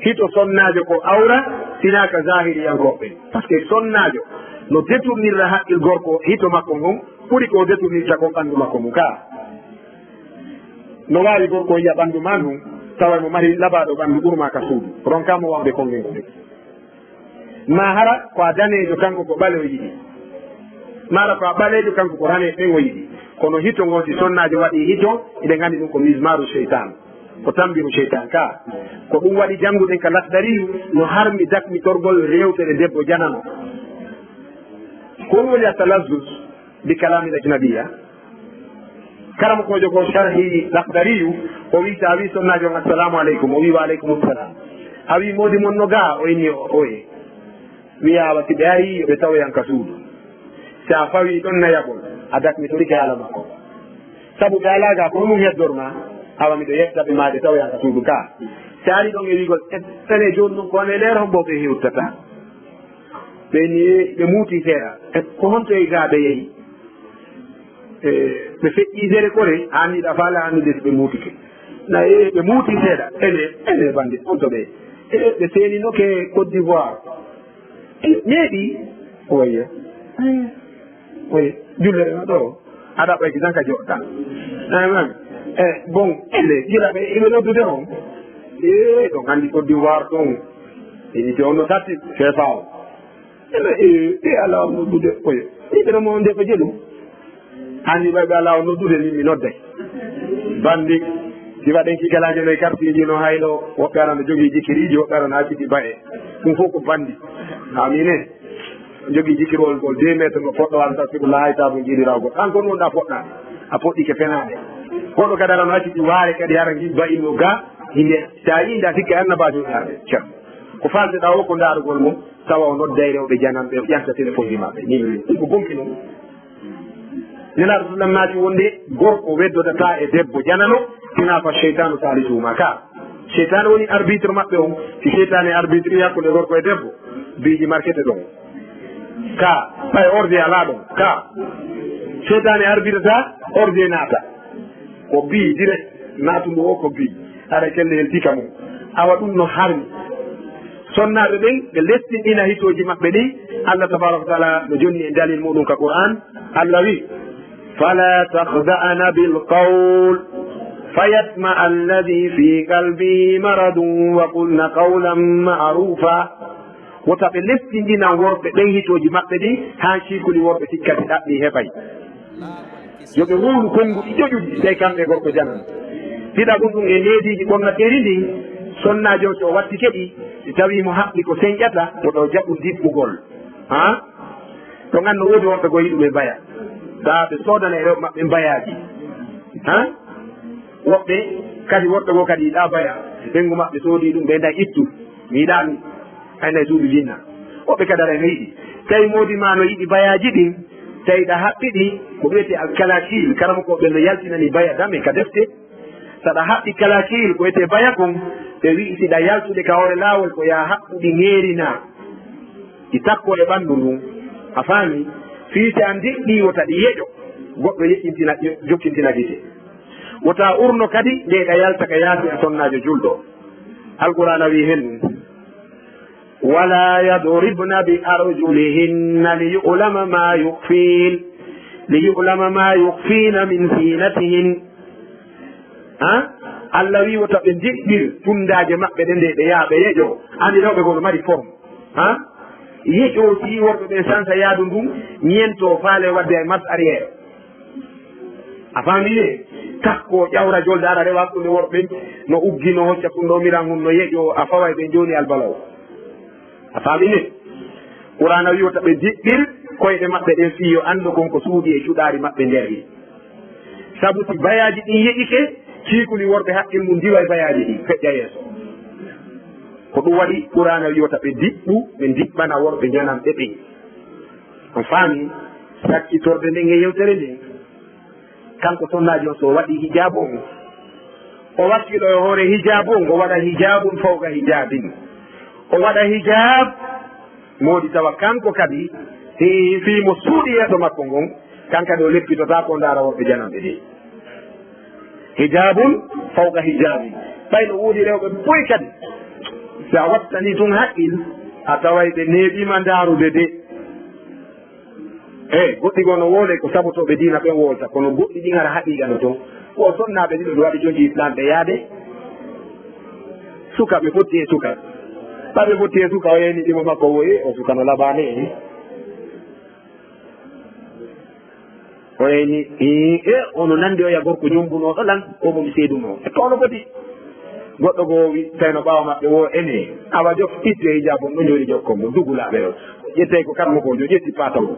Hito sonnaajo ko awra, sinaa ka zaahiriyankooɓe. Parce que sonnaajo no detournirra haqqil gorko hito makko ngon ɓuri ko detournirta kon ɓanndu makko ngun ka. No waawi gorko yi'a ɓanndu maa ndun, Tawa mo mari labaaɗo ɓanndu ɓurma ka suudu, ronka mo wawde konngel ngol. Ma hara ko a daneejo, kanko ko ɓaleejo yiɗi. Ma hara ko a ɓaleejo, kanko ko raneeɓe ɓen o yiɗi. Kono hito ngon, si sonnaajo waɗi hito, hiɗen anndi ɗum ko mismaaru seytaan, ko tambiru seytaan ka. Ko ɗum waɗi jannguɗen ka Lahdariyu no harmi dakmitorgol rewtere debbo janano. Ko ɗum woni at-talazzuz bi kalamil ajnabiyya. Karamokoojo ko sharhi Lahdariyu, o wi, so a wi sonnaajo on, "Assalamu aleykum," o wi, "Wa aleykum salam." A wi, "Moodi mon no gaa?" O inni, "O, oye." Wiya, "Awa, si ɓe arii, yo ɓe tawoyan ka suudu. Si a fawii ɗon nayagol, a dakmitorike haala makko. Sabu ɓe alaa gaa, ko honɗum heddor ma? Awa, miɗo yetta ɓe, maa ɓe tawoyan ka suudu ka." Si a arii ɗon e wi'ugol, "E, ene jooni ɗum ko honɗum e leer, hombo ɓe hewtata?" Ɓe ni, ɓe muuti seeɗa. E, ko honto e gaa ɓe yehi? E, ɓe feƴƴi sere kore, haa ni ɗa faala anndude si ɓe muutike. Na, e, ɓe muuti seeɗa. Ene, ene bannde, on to ɓe. E, ɓe seeninoke Côte d'Ivoire. E, neeɓi. Oye. E, oye. Jullere na ɗo. Aɗa ɓay ki tan ka joɗɗa. Amen. E, bon, ene, gila ɓe, iɓe noddude on. E, ɗon anndi Côte d'Ivoire ɗon. Inite on no tatti, fefa o. Ɓe, ɓe alaa o noddude, oyo. Ni ɓe mo nde ko jelu. Anndi ɓe, ɓe alaa o noddude, min mi nodday. Bandi, si waɗen ki galaajo no e kartiiji no hayno, woɓɓe arana jogii jikiriiji, woɓɓe arana acciti ba'e. Ɗum fof ko bandi. Amine. Jogii jikirwol ngol deux mètres ngo poɗɗo an, tawi ko lahay tabu jiiɗirawgol. An ko ɗum ɗa poɗɗa. A poɗɗike fenaande. Koɗo kadi arana acciti waare kadi hara ngi ba'ino ga, hinde. Sa yi nda sikke annabaajo yaade. Cam. Ko falde ɗa o ko ndaarugol mo, tawa o nodday rewɓe jananɓe, o ƴanta téléphone ji maɓɓe. Ni ɗum ko bonki non. Nelaaɗo sallam naati wonde gorko weddodata e debbo janano, sinaa fa seytaanu saalisuhuma ka. Seytaane woni arbitre maɓɓe on. Si seytaane arbitre hakkunde gorko e debbo, biiji markete ɗon. Ka, ɓay ordi alaa ɗon. Ka, seytaane arbitre ta, ordi e naata. Ko bii direct, naatundu o ko bii. Haɗa kelle hen tika mum. Awa ɗum no harmi. Sonnaaɓe ɓen, ɓe lestinɗina hitooji maɓɓe ɗin. Allah tabaraka wa taala no jonni e dalil muɗum ka Qur'an. Allah wi, "Fala takhda'na bil qawl, fayatma alladhi fi qalbihi maradun wa qulna qawlan ma'rufa." Wota ɓe lestinɗinan worɓe ɓen hitooji maɓɓe ɗin, haa ciikuli worɓe sikkati ɗaɓɓi heɓay. Yo ɓe wowlu konnguɗi ƴoƴuɗi, tawi kamɓe gorko janan. Ɗiɗaɓum ɗum e neediiji ɓonnateeri ndin, sonnaajo on so o wattike ɗi, si tawii mo haɓɓi ko senƴata, woto o jaɓu diɓɓugol. Ha? Ɗon anno woodi worɓe goo yiɗuɓe baya. Taa ɓe soodana e rewɓe maɓɓe bayaaji. Ha? Woɓɓe kadi, worɓe goo kadi yiɗaa baya. Ɓenngu maɓɓe soodii ɗum, ɓe nda ittu. Mi yiɗaa mi. Ay nay suudu jinna. Woɓɓe kadi ara no yiɗi. Tawi moodi ma no yiɗi bayaaji ɗin, tawi ɗa haɓɓi ɗi, ko wiyetee alkalakil, karamokooɓe no yaltinani baya dame ka defte. Saɗa haɓɓi kalakil, ko wiyetee baya kon, ɓe wi'i siɗa yaltude ka hoore laawol, ko yaa haɓɓu ɗi ŋeeri na. Ɗi takko e ɓanndu ndun. A faami? Fii si a ndiɗɗii, wota ɗi yeƴo. Goɗɗo yeƴƴintina, jokkintina gite. Wota urno kadi, nde ɗa yalta ka yaasi a sonnaajo julɗo. Alqur'aana wi'i hen ɗum. "Wala yadribna bi arjulihinna li yu'lama ma yukhfin, li yu'lama ma yukhfina min zinatihin." Ha? Allah wi wota ɓe ndiɗɗir tundaaje maɓɓe ɗe nde ɓe yaha ɓe yeƴo. Andi rewɓe goo no mari forme. Ha? Yeƴo si worɓe ɓen sansa yaadu ndun, ñento faale wadde ay marche arrière. A faami ne? Takko ƴawra jolde ara rewa hakkunde worɓe no uggi no hocca kunɗo miran hun no yeƴo a faway ɓe jooni albalaw. A faami ne? Qur'aana wi wota ɓe diɓɓir koyɗe maɓɓe ɗen fii yo anndu kon ko suuɗi e cuɗaari maɓɓe nder ɗin. Sabu si bayaaji ɗin yeƴike, ciikuli worɓe haqqil mum diwa e bayaaji ɗin, feƴƴa yeeso. Ko ɗum waɗi Qur'aana wi wota ɓe diɓɓu, ɓe diɓɓana worɓe jananɓe ɓen. On faami sakkitorde nden e yewtere nden? Kanko sonnaajo on, so o waɗi hijaabu on, o wakkilo e hoore hijaabu on, o waɗa hijaabun fawqa hijaabin. O waɗa hijaab, moodi tawa kanko kadi, hi-, fii mo suuɗi yeeso makko ngon, kan kadi o leppitotaako o ndaara worɓe jananɓe ɗin. Hijaabun fawqa hijaabin. Ɓay no woodi rewɓe boy kadi, si a wattanii tun haqqil, a taway ɓe neeɓiima ndaarude de. Eey, goɗɗi goo no woolay ko sabotooɓe diina ɓen woolta, kono goɗɗi ɗin hara haqiiqa no ton. Ko sonnaaɓe ɗiɗo ɓe waɗi conci Islaam ɓe yaade. Suka, ɓe fotti e suka. Ɓa ɓe fotti e suka, o yeeni ɗimo makko, o woyi, o suka no laɓaani. O yeeni, ii, e, ono nandi oya gorko jombunooɗo lan, ko mo mi seedunoo. E ko ono foti? Goɗɗo goo wi, tawi no ɓaawo maɓɓe wo ene, awa jof, itti e hijab on ɗo jooɗi jokkon mo, dugulaaɓe ɗo. Ƴettey ko karmo ko jo, ƴetti paatawo.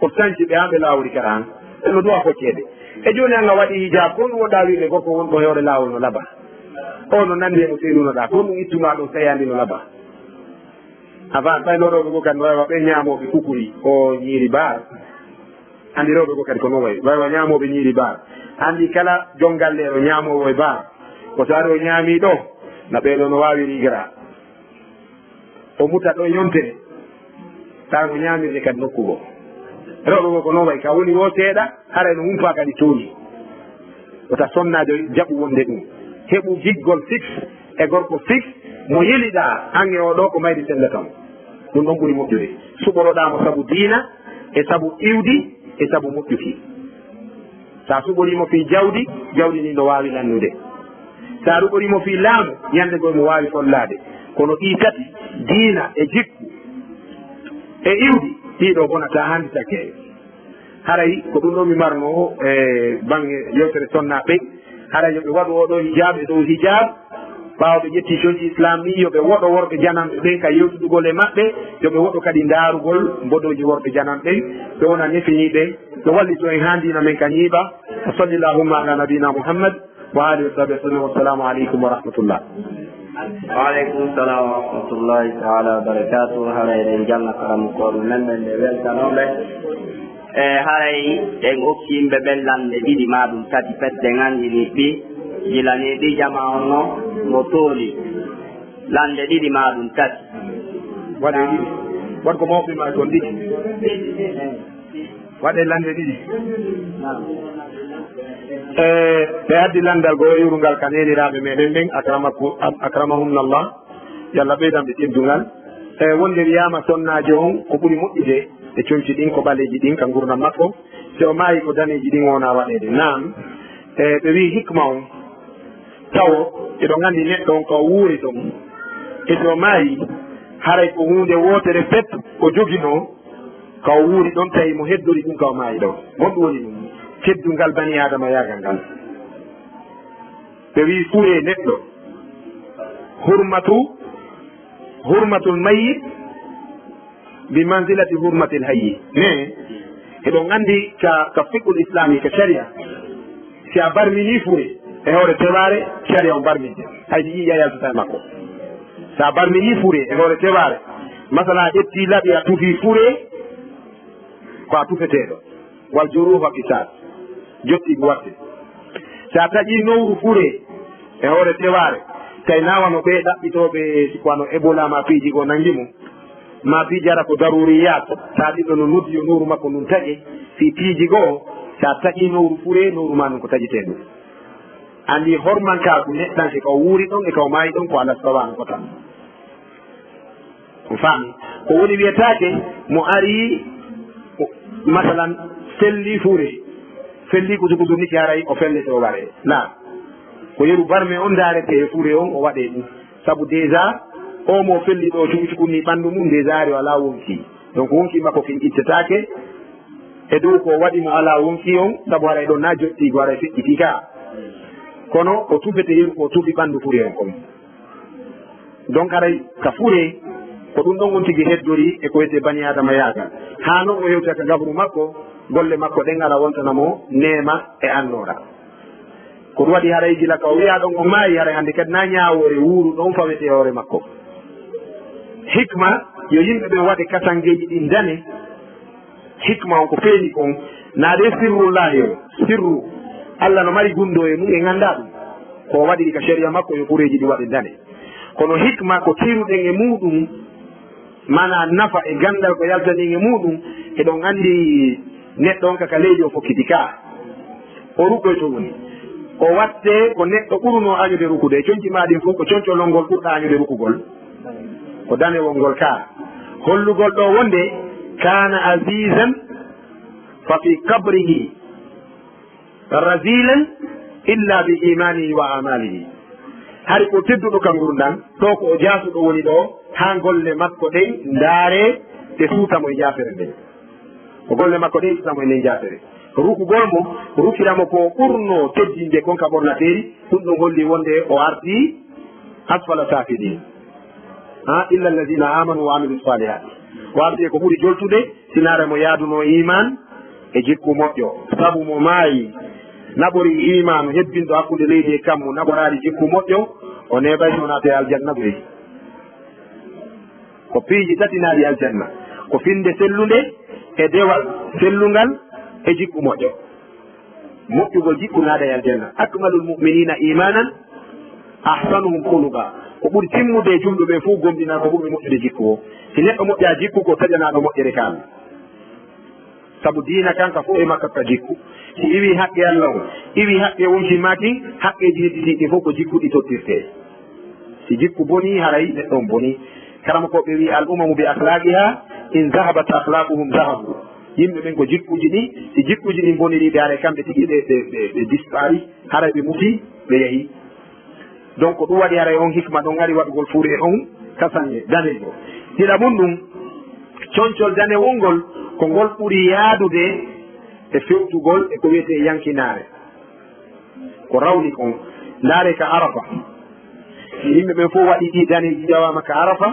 O sanci ɓe haa ɓe laawori kara han. Ɓe no duwa focceede. E jooni an a waɗi hijab, kon ɗum wonɗaa wi'de gorko wonɗo e hoore laawol no laba. O no nandi e mo seedunoɗaa, kon ɗum ittunaa ɗum tawi anndi no laba. Avant, ɓay no rewɓe goo kadi no wawa ɓe ñaamooɓe kukuri o ñiiri baar. Anndi rewɓe goo kadi ko no wayi. Wawa ñaamooɓe ñiiri baar. Anndi kala jonngalleeɗo ñaamoowo e baar. Ko so ari o ñaami ɗo, na ɓee ɗo no waawi rigira. O muta ɗo yontere. Taa ko ñaamirde kadi nokku goo. Rewɓe goo ko no wayi. Ka woni wo seeɗa, haray no humpaa kadi tooñi. Wota sonnaajo jaɓu wonde ɗum. Heɓu giggol fixe e gorko fixe mo yeliɗaa, an e oo ɗoo ko mayri senndataa mo. Ɗum ɗon ɓuri moƴƴude. Suɓoroɗaa mo sabu diina, e sabu iwdi, e sabu moƴƴuki. Sa suɓorii mo fii jawdi, jawdi ndin no waawi lannude. Sa suɓorii mo fii laamu, ñande goo mo waawi follaade. Kono ɗii tati, diina e jikku e iwdi, ɗii ɗoo bonataa hannde takkee. Haray ko ɗum ɗoo mi marnoo e baŋŋe yewtere sonnaaɓe. Haray yo ɓe waɗu oo ɗoo hijab e dow hijab. Ɓaawo ɓe ƴetti conci Islam ɗin, yo ɓe woɗo worɓe jananɓe ɓen ka yewtidugol e maɓɓe. Yo ɓe woɗo kadi ndaarugol mbodooji worɓe jananɓe ɓen. Ɓe wona nefiniiɓe. Ɓe wallito en haa diina men ka ñiiɓa. Wa salli Allahumma ala nabina Muhammad wa alihi wa sahbihi wa sallam. Wassalamu aleykum wa rahmatullah. Wa aleykum salam wa rahmatullahi taala wa barakatuh. Haray eɗen jannga karamokooɓe men ɓen, ɓe weltanooɓe. E haray en okki yimɓe ɓen lande ɗiɗi maa ɗum tati, pet ɗen anndini ɗi, gila ni ɗi jamaa on no, no tooli. Lande ɗiɗi maa ɗum tati. Waɗe ɗiɗi. Waɗ ko mawɓe maa toon ɗiɗi. Waɗe lande ɗiɗi. E, ɓe addi landal goo iwrungal ka neeniraaɓe meɗen ɓen, akramaku-, akramahumnallah. Yo Allah ɓeydan ɓe teddungal. E, wonde wiyaama sonnaajo on ko ɓuri moƴƴude e conci ɗin ko ɓaleeji ɗin ka ngurndan makko. Si o maayi ko daneeji ɗin wona waɗeede. Naam, e, ɓe wi'i hikma on, tawo eɗon anndi neɗɗo on ka o wuuri ɗon. E si o maayi, haray ko huunde wootere pet o joginoo ka o wuuri ɗon, tawi mo heddori ɗum ka o maayi ɗon. Honɗum woni ɗum? Teddungal bani Aadama yaagal ngal. Ɓe wi'i furee neɗɗo. Hurmatu, hurmatul mayyit bi manzilati hurmatil hayyi. Ne, eɗon anndi ka, ka fiqhul islami, ka sharia, si a barmini fure e hoore tewaare, sharia on barminde. Hay si yi'i a yaltata e makko. Si a barmini fure e hoore tewaare, masala a ƴetti laɓi a tufi fure, ko a tufeteeɗo. Wal juruha qisas. Jotti ko watte. Si a taƴi nowru fure e hoore tewaare, tawi na wano ɓee ɗaɓɓitooɓe, si ko wano Ebola ma piiji goo nangi mum, ma piiji ara ko daruriyat, taa ɗiɗo no noddi yo nowru makko ndun taƴe, fii piiji goo, si a taƴi nowru fure, nowru maa ndun ko taƴeteeɗo. Anndi hormankaaku neɗɗanke ka o wuuri ɗon e ka o maayi ɗon ko Alla tawaano ko tan. On faami? Ko woni wiyetaake mo ari, o, masalan, felli fure, felli kusu kusu niki haray o fellete o waree. Laa. Ko yeru barme on ndaarete e fure on o waɗee ɗum. Sabu déjà, o mo felli ɗo cuku cuku ni ɓanndu mum déjà ari o alaa wonki. Donc wonki makko kin ittetaake e dow ko waɗi mo alaa wonki on, sabu haray ɗon na jotti ko haray feƴƴiti ka. Kono o tufete yeru ko tufi ɓanndu fure on kon. Donc haray ka fure, ko ɗum ɗon on tigi heddori e ko wiyetee bani Aadama yaagal. Haa non o hewta ka gabru makko, golle makko ɗen ara wontana mo neema e annoora. Ko ɗum waɗi haray gila ka o wiyaa ɗon o maayi, haray hannde kadi na ñaawoore wuuru ɗon fawete e hoore makko. Hikma yo yimɓe ɓen waɗe kasangeeji ɗin dane. Hikma on ko feeñi kon, na ɗe sirrullahi o, sirru. Alla no mari gunndoo e mum, en anndaa ɗum. Ko o waɗiri ka sharia makko yo fureeji ɗi waɗe dane. Kono hikma ko tiruɗen e muuɗum, maanaa nafa e ganndal ko yaltani en e muuɗum, eɗon anndi neɗɗo on ka, ka leydi o fokkiti ka. O rukoy to woni. O watte ko neɗɗo ɓurunoo añude rukude. E conci maa ɗin fof, ko concolol ngol ɓurɗaa añude rukugol. Ko danewol ngol ka. Hollugol ɗo wonde, kana azizan fa fi qabrihi razilan illa bi imanihi wa amalihi. Hari ko tedduɗo ka ngurndan, ɗo ko o jaasuɗo woni ɗo, haa golle makko ɗen ndaare, ɗe suuta mo e jaafere nden. Ko golle makko ɗen suuta mo e nden jaafere. Rukugol mo, rukira mo ko ɓurno teddinde kon ka ɓornateeri, ɗum ɗon holli wonde o arti asfala safilin. Ha, illa alladhina amanu wa amilu salihati. O arti e ko ɓuri joltude, sinaare mo yaaduno iman e jikku moƴƴo. Sabu mo maayi, naɓori iman hebbinɗo hakkunde leydi e kammu, naɓoraali jikku moƴƴo, o neeɓay so naate aljanna goy. Ko piiji tati naati aljanna. Ko finde sellunde e dewal sellungal e jikku moƴƴo. Moƴƴugol jikku naada e aljanna. Akmalul mu'minina imanan, ahsanuhum khuluqa. Ko ɓuri timmude e julɓe ɓen fof gomɗinal ko ɓurɓe moƴƴude jikku o. Si neɗɗo moƴƴa jikku, ko taƴanaaɗo moƴƴere ka Allah. Sabu diina kan ka fof e makka ka jikku. Si iwi haqqe Allah on, iwi haqqe wonki maakin, haqqeeji hedditii ɗin fof ko jikku ɗi tottirtee. Si jikku bonii, haray neɗɗo on bonii. Karamokooɓe ɓe wi'i, "Al umamu bi akhlaqiha, in zahabat akhlaquhum zahabu." Yimɓe ɓen ko jikkuuji ɗin, si jikkuuji ɗin bonirii ɓe, haray kamɓe tigi ɓe, ɓe, ɓe, ɓe dispari, haray ɓe muti, ɓe yahi. Donc, ko ɗum waɗi haray on hikma ɗon ari waɗugol fure on ka sanne daneejo. Hila mun ɗum, concol danewol ngol, ko ngol ɓuri yaadude e fewtugol e ko wiyetee yankinaare. Ko rawni kon, ndaare ka Arafa. Si yimɓe ɓen fof waɗi ɗi daneeji ƴawaama ka Arafa,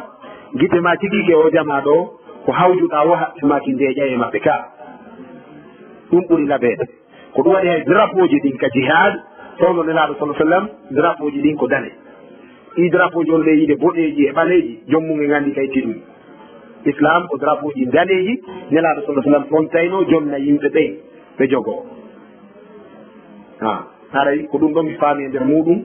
gite ma tigi ke o jamaa ɗo, ko hawjuɗaa wo haɓɓe ma ki ndeeƴa e maɓɓe ka. Ɗum ɓuri labeede. Ko ɗum waɗi hay drapeauji ɗin ka jihad, tawno Nelaaɗo sallallahu alaihi wasallam, drapeauji ɗin ko dane. Ɗi drapeauji on ɗe yiide boɗeeji e ɓaleeji, joom mum e nganndi kay tiɗum. Islam ko drapeauji daneeji, Nelaaɗo sallallahu alaihi wasallam fontayno jonna yimɓe ɓen ɓe jogoo. Ha, haray ko ɗum ɗon mi faami e nder muuɗum,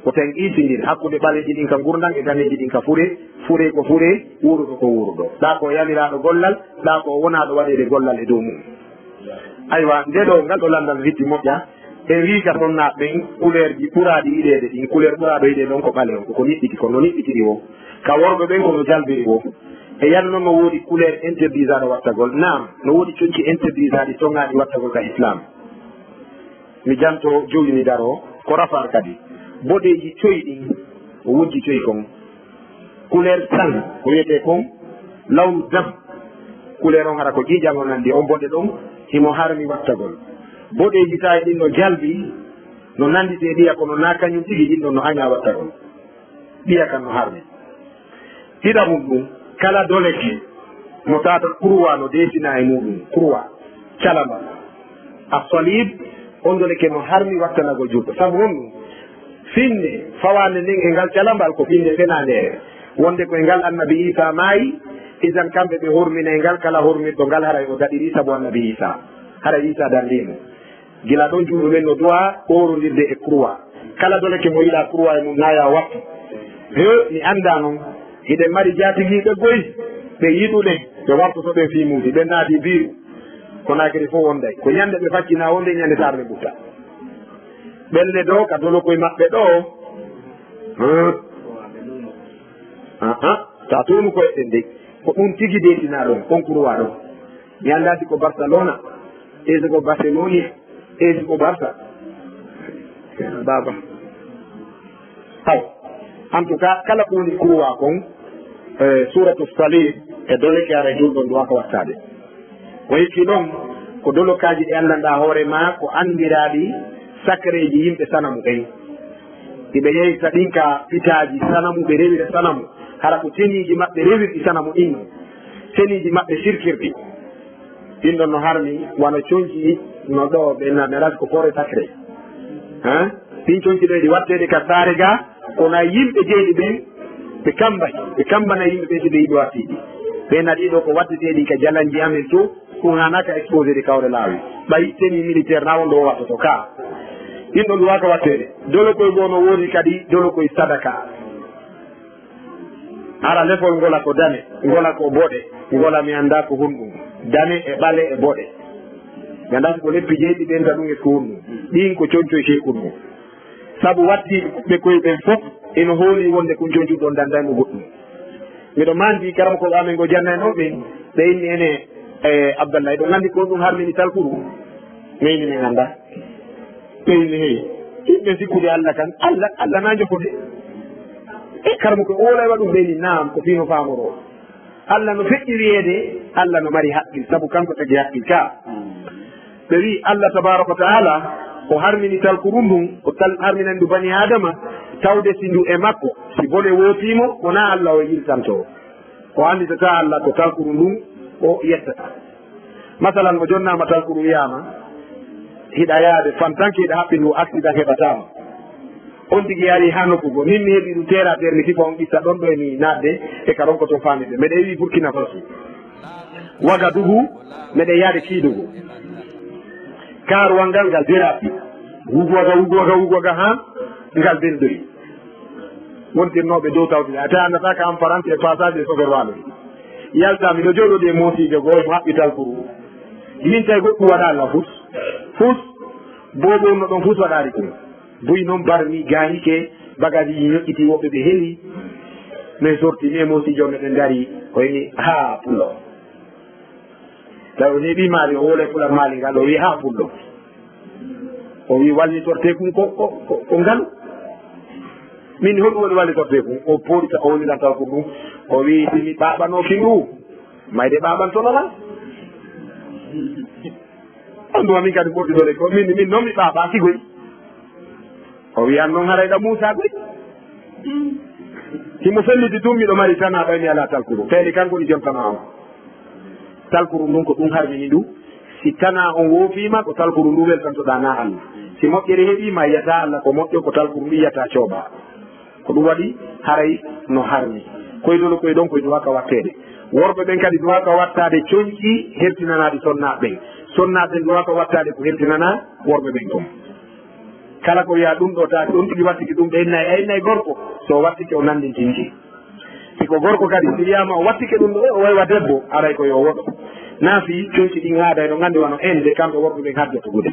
ko ten isindir hakkunde ɓaleeji ɗin ka ngurndan e daneeji ɗin ka fure, fure ko fure, wuuruɗo ko wuuruɗo. Ɗa ko yaliraaɗo gollal, ɗa ko wonaaɗo waɗeede gollal e dow mum. Aywa, nde ɗo, ngal ɗo lanndal witti moƴƴa, en wii ka sonnaaɓe ɓen, couleur ji ɓuraaɗi yiɗeede ɗin, couleur ɓuraaɗo yiɗeede on ko ɓaleewo, ko ko niɓɓiti, ko no niɓɓitiri wo. Ka worɓe ɓen, ko no jalbiri wo. E yan non no woodi couleur interdisaaɗo wattagol? Naam, no woodi conci interdisaaɗi sonnaaɗi wattagol ka Islam. Mi janto jowi mi daro, ko rafar kadi. Boɗeeji coy ɗin, o wujji coy kon. Couleur sang, ko wiyetee kon lawnu dam. Couleur on hara ko ƴiiƴan o nandi, on boɗe ɗon, himo harmi wattagol. Boɗeeji tawi ɗin no jalbi, no nanditee ɗiya, kono na kañum tigi ɗin ɗon no aña wattagol. Ɗiya kan no harmi. Ɗiɗaɓum ɗum, kala doleke mo tata kurwa no deesinaa e muuɗum, kurwa, calambal. As-salib, on doleke no harmi wattanagol julɗo. Sabu honɗum? Finde fawaande nden e ngal calambal ko finde fenaande, wonde ko e ngal Annabi Iisaa maayi, idan kamɓe ɓe horminay ngal, kala hormirɗo ngal haray o daɗirii sabu Annabi Iisaa. Haray Iisaa darnii mo. Gila ɗon julɓe ɓen no du'a ɓoorondirde e kurwa. Kala doleke mo yiɗa kurwa e mum, na ya wattu. He, mi anndaa non. Hiɗen mari jaatigiiɓe goy, ɓe yiɗuɗen, ɓe wartoto ɓen fii muusi, ɓen naati biiru. Konaakiri fof wonday. Ko ñande ɓe faccina wonde ñande taarde ɓutta. Ɓelle ɗo ka dolokoy maɓɓe ɗo. Huh? Ah, ah. Ta tunu ko eɗen dey. Ko ɗum tigi deetinaa ɗon, on kurwa ɗon. Mi anndaa si ko Barcelona, e si ko Barcelona, e si ko Barça. Baba. Haw. En tout cas, kala ko woni kurwa kon, eh, suratu Salib e doleke ara julɗo ndu waka wattaade. Ko hikki ɗon, ko dolokaaji ɗi anndanɗaa hoore maa, ko anndiraaɗi sakreeji yimɓe sanamu ɓen. Iɓe yeyta ɗin ka pitaaji sanamu, ɓe rewira sanamu. Hara ko ceniiji maɓɓe rewirɗi sanamu ɗin, ceniiji maɓɓe sirkirɗi. Ɗin ɗon no harmi, wano conci no ɗo, ɓe na-, ɓe rasi ko forêt sacrée. Hein? Ɗin conci ɗo eɗi watteede ka saare ga, kono yimɓe jeyɗi ɓen, ɓe kambay, ɓe kambana yimɓe ɓen si ɓe yiɗi wattiɗi. Ɓe na ɗiɗo ko watteteeɗi ka jalanji amen to, ɗum haanaa ka exposé de kawre laawi. Ɓay tenue militaire na wonɗo o wattoto ka. Ɗin ɗon ɗum waaka watteede. Dolokoy goo no woodi kadi dolokoy sadaka. Hara lefol ngola ko dane, ngola ko boɗe, ngola mi anndaa ko honɗum. Dane e ɓale e boɗe. Mi anndaa si ko leppi jeyɗi ɓen ta ɗum e ko honɗum. Ɗin ko concoy sey ko ɗum. Sabu watti ɓe koye ɓen fof ino hooli wonde ko concuɗon danndaymo goɗɗum. Miɗo mandi karam ko amen ngo jannayno ɓen, ɓe inni ene, e, Abdallah, eɗon anndi ko ɗum harmini talkuru. Min min anndaa. Ɓe inni, hey, yimɓe sikkude Allah kan, Allah, Allah na jokkude. Kara mo ko oolay waɗum ɓe ni naam, ko fino faamoroo. Allah no feƴƴi wiyeede, Allah no mari haqqil, sabu kanko tagi haqqil ka. Ɓe wi Allah tabaraka wa ta'ala o harmini talkuru ndun, o tal-, harminani ndu bani Adama, tawde si ndu e makko, si bone wootiimo, wonaa Allah o yiltanto. O annditata Allah ko talkuru ndun o yettata. Masalan, mo jonnaama talkuru wiyaama, hiɗa yaade fantanke, hiɗa haɓɓi ndu accident heɓataama. On tigi ari haa nokku goo. Min mi heɓi ɗum terre à terre, mi sifa on qissa ɗon ɗo e mi naatde e ka ronkoton faamide. Meɗen wi Burkina Faso. Wagadugu, meɗen yaade Kiidugu. Kaaruwal ngal, ngal dérapé. Wugu waga, wugu waga, wugu waga, haa ngal belɗoyi. Wontirnooɓe dow tawde, a tawi anndataa ka am Farance e passage e soferwaaɓe. Yalta, miɗo jooɗodi e moosiijo goo, emo haɓɓi talkuru. Min tawi goɗɗum waɗaali lan fus. Fus, boobo on no ɗon fus waɗaali ɗum. Buy non barmi, gaanike, bagage ji ñoƴƴiti, woɓɓe ɓe heli. Min sorti, mi e moosiijo on, meɗen dari, o wi, "Haa, pullo." Tawi o heɓi maali, o wole pular maali ngal, o wi, "Haa, pullo." O wi, "Wallitorte kun ko, ko, ko, ko ngalu." Min, "Honɗum woni wallitorte kun?" O pooɗita, o woniranta ko ɗum. O wi, "Si mi ɓaaɓanooki ndu, mayde ɓaaɓantono lan." On ɗum, amin kadi ɓurti ɗo le ko min, min non mi ɓaaɓaaki goy. O wiyan non haray ɗa Muusa goy. Himo felliti tun miɗo mari tana ɓay mi alaa talkuru. Feyde kanko ni jontana on. Talkuru ndun ko ɗun harmini ndu. Si tana on woofiima, ko talkuru ndu weltantoɗaa naa Allah. Si moƴƴere heɓiima, yiyataa Allah ko moƴƴo, ko talkuru ndu yiyataa cooɓaa. Ko ɗum waɗi haray no harmi. Koydol koy ɗon koy duwaa ka watteede. Worɓe ɓen kadi duwaa ka wattaade coñci hertinanaaɗi sonnaaɓe ɓen. Sonnaaɓe ɓen duwaa ka wattaade ko hertinanaa worɓe ɓen kon. Kala ko wiyaa ɗum ɗo taati, on tigi wattike ɗum, ɓe innay, a innay gorko, so wattike o nanndintinke. Si ko gorko kadi, si wiyaama o wattike ɗum ɗo, o waywa debbo, aray ko yo woɗo. Naa fii coñci ɗin aaday no nganndi wano en de kamɓe worɓe ɓen haddoto gude.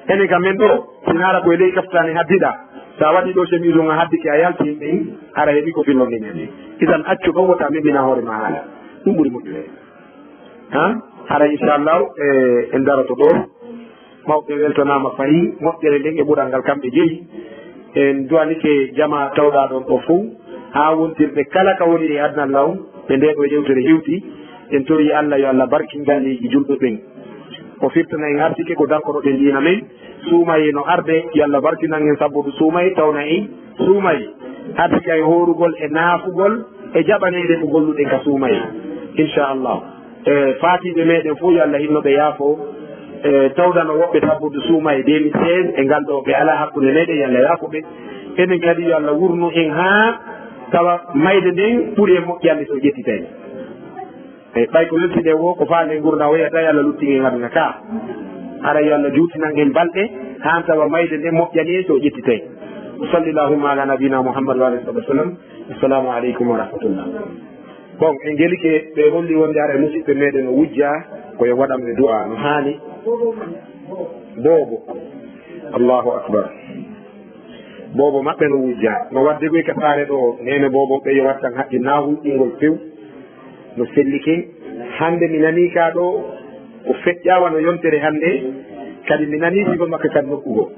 Enen ka men ɗo, si haara ko e ley kaftani haddiɗaa, so a waɗi ɗo chemise on a haddike a yalti yimɓe in, hara heɓi ko fillon ni men. Idan accu ɗon wota memina hoore ma haala. Ɗum ɓuri moƴƴude. Ha? Hara inchallahu, e, en daroto ɗo. Mawɓe weltanaama fayi, moƴƴere nden e ɓural ngal kamɓe jeyi. En duwanike jama tawɗaa ɗon ɗo fow, haa wontirɓe kala ka woni e aduna law, ɓe nde ɗo yewtere hewti. En tori Allah yo Allah barkin galleeji julɓe ɓen. O firtana en arsike ko dankoroɗen diina men. Suumaye no arde, yo Allah barkinan en sabbudu suumaye, tawna en suumaye. Arsika e hoorugol e naafugol e jaɓaneede ko golluɗen ka suumaye. Inchallah. E faatiiɓe meɗen fof, yo Allah hinno ɓe yaafo. E tawdano woɓɓe sabbudu suumaye deux mille seize e ngal ɗo ɓe alaa hakkunde meɗen, yo Allah yaafo ɓe. Enen kadi yo Allah wurnu en haa tawa mayde nden ɓuri en moƴƴande so ƴettitay. E ɓay ko weltiɗen wo, ko faale ngurndan o yiyata, yo Allah luttin en aduna ka. Hara yo Allah juutinan en balɗe, haa tawa mayde nden moƴƴani en so o ƴettitay. Wa salli Allahumma ala nabina Muhammad wa alihi wa sallam. Assalamu aleykum wa rahmatullah. Bon, en gelike ɓe holli wonde hara e musiɓɓe meɗen no wujja, ko yo waɗan ɓe du'a no haani. Boobo. Allahu akbar. Boobo maɓɓe no wujja. No wadde goy ka saare ɗo, neene boobo ɓe yo wattan haqqil naa hulɓingol few. No sellike. Hande mi nanii ka ɗo, o feƴƴaa wano yontere hande, kadi mi nanii sifa makko kadi nokku goo.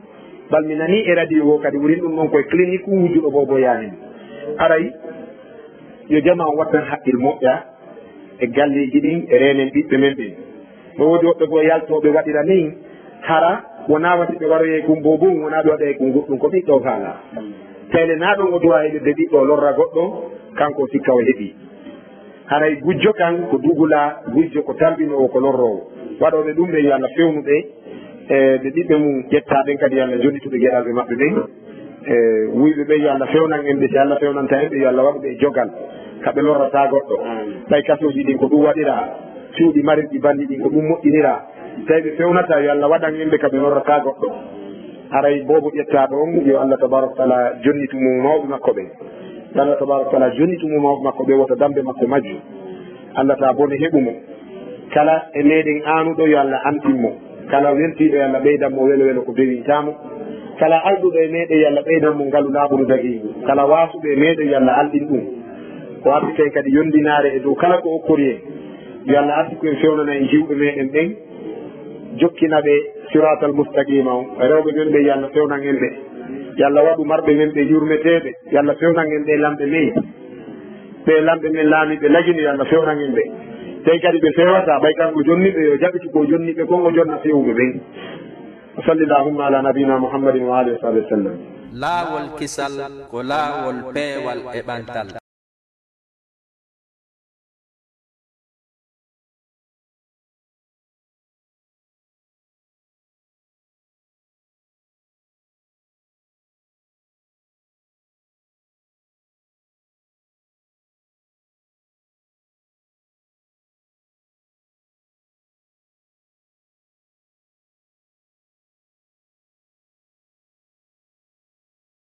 Bal mi nanii e radio goo kadi, wurin ɗum ɗon koye clinique wujjuɗo boobo yaani. Aray, yo jamaa on wattan haqqil moƴƴa e galleeji ɗin, e reenen ɓiɓɓe men ɓen. No woodi woɓɓe goo yaltooɓe waɗira nii, hara wonaa wasi ɓe waroyay kun boobun, wonaa ɓe waɗay kun goɗɗum, ko ɓiɗɗo o faalaa. Tayle naa ɗon o duwaa heɓirde ɓiɗɗo o lorra goɗɗo, kanko o sikka o heɓii. Haray gujjo kan ko dugulaa, gujjo ko talɓinoowo, ko lorroowo. Waɗooɓe ɗum ɓe yo Allah fewnu ɓe, e ɓe ɓiɓɓe mum ƴettaa ɓen kadi yo Allah jonnitu ɓe geɗalɓe maɓɓe ɓen. E wuyɓe ɓen yo Allah fewnan en ɓe, si Allah fewnanta en ɓe yo Allah waɗu ɓe e jogal, ka ɓe lorrataa goɗɗo. Ɓay kasooji ɗin ko ɗum waɗiraa, cuuɗi marirɗi banndi ɗin ko ɗum moƴƴiniraa. Tawi ɓe fewnataa yo Allah waɗan en ɓe ka ɓe lorrataa goɗɗo. Haray boobo ƴettaa ɗon, yo Allah tabaraka wa taala jonnitu mo mawɓe makko ɓen. Yo Allah tabaraka wa taala jonnitu mo mawɓe makko ɓe, wota dambe makko majju. Allah taa bone heɓu mo. Kala e meɗen aanuɗo yo Allah antin mo. Kala weltiiɗo yo Allah ɓeydan mo welo welo ko bewintaa mo. Kala alɗuɗo e meɗen yo Allah ɓeydan mo ngalu laaɓundu dagiingu. Kala waasuɗo e meɗen yo Allah alɗin ɗum. O artirta en kadi yondinaare e dow kala ko okkori en. Yo Allah artiku en fewnana en jiwɓe meɗen ɓen. Jokkina ɓe siraatal mustaqima on. Rewɓe ɓen ɓe yo Allah fewnan en ɓe. Yo Allah waɗu marɓe men ɓe yurmeteeɓe. Yo Allah fewnan en ɓee lamɓe men. Ɓee lamɓe men laamiiɓe lagine, yo Allah fewnan en ɓe. Tawi kadi ɓe fewataa, ɓay kanko jonni ɓe, yo jaɓitu ko jonni ɓe kon, o jonna fewuɓe ɓen. Wa salli Allahumma ala nabiyina Muhammadin wa alihi wa sahbihi wa sallam. Laawol kisal ko laawol peewal e ɓantal.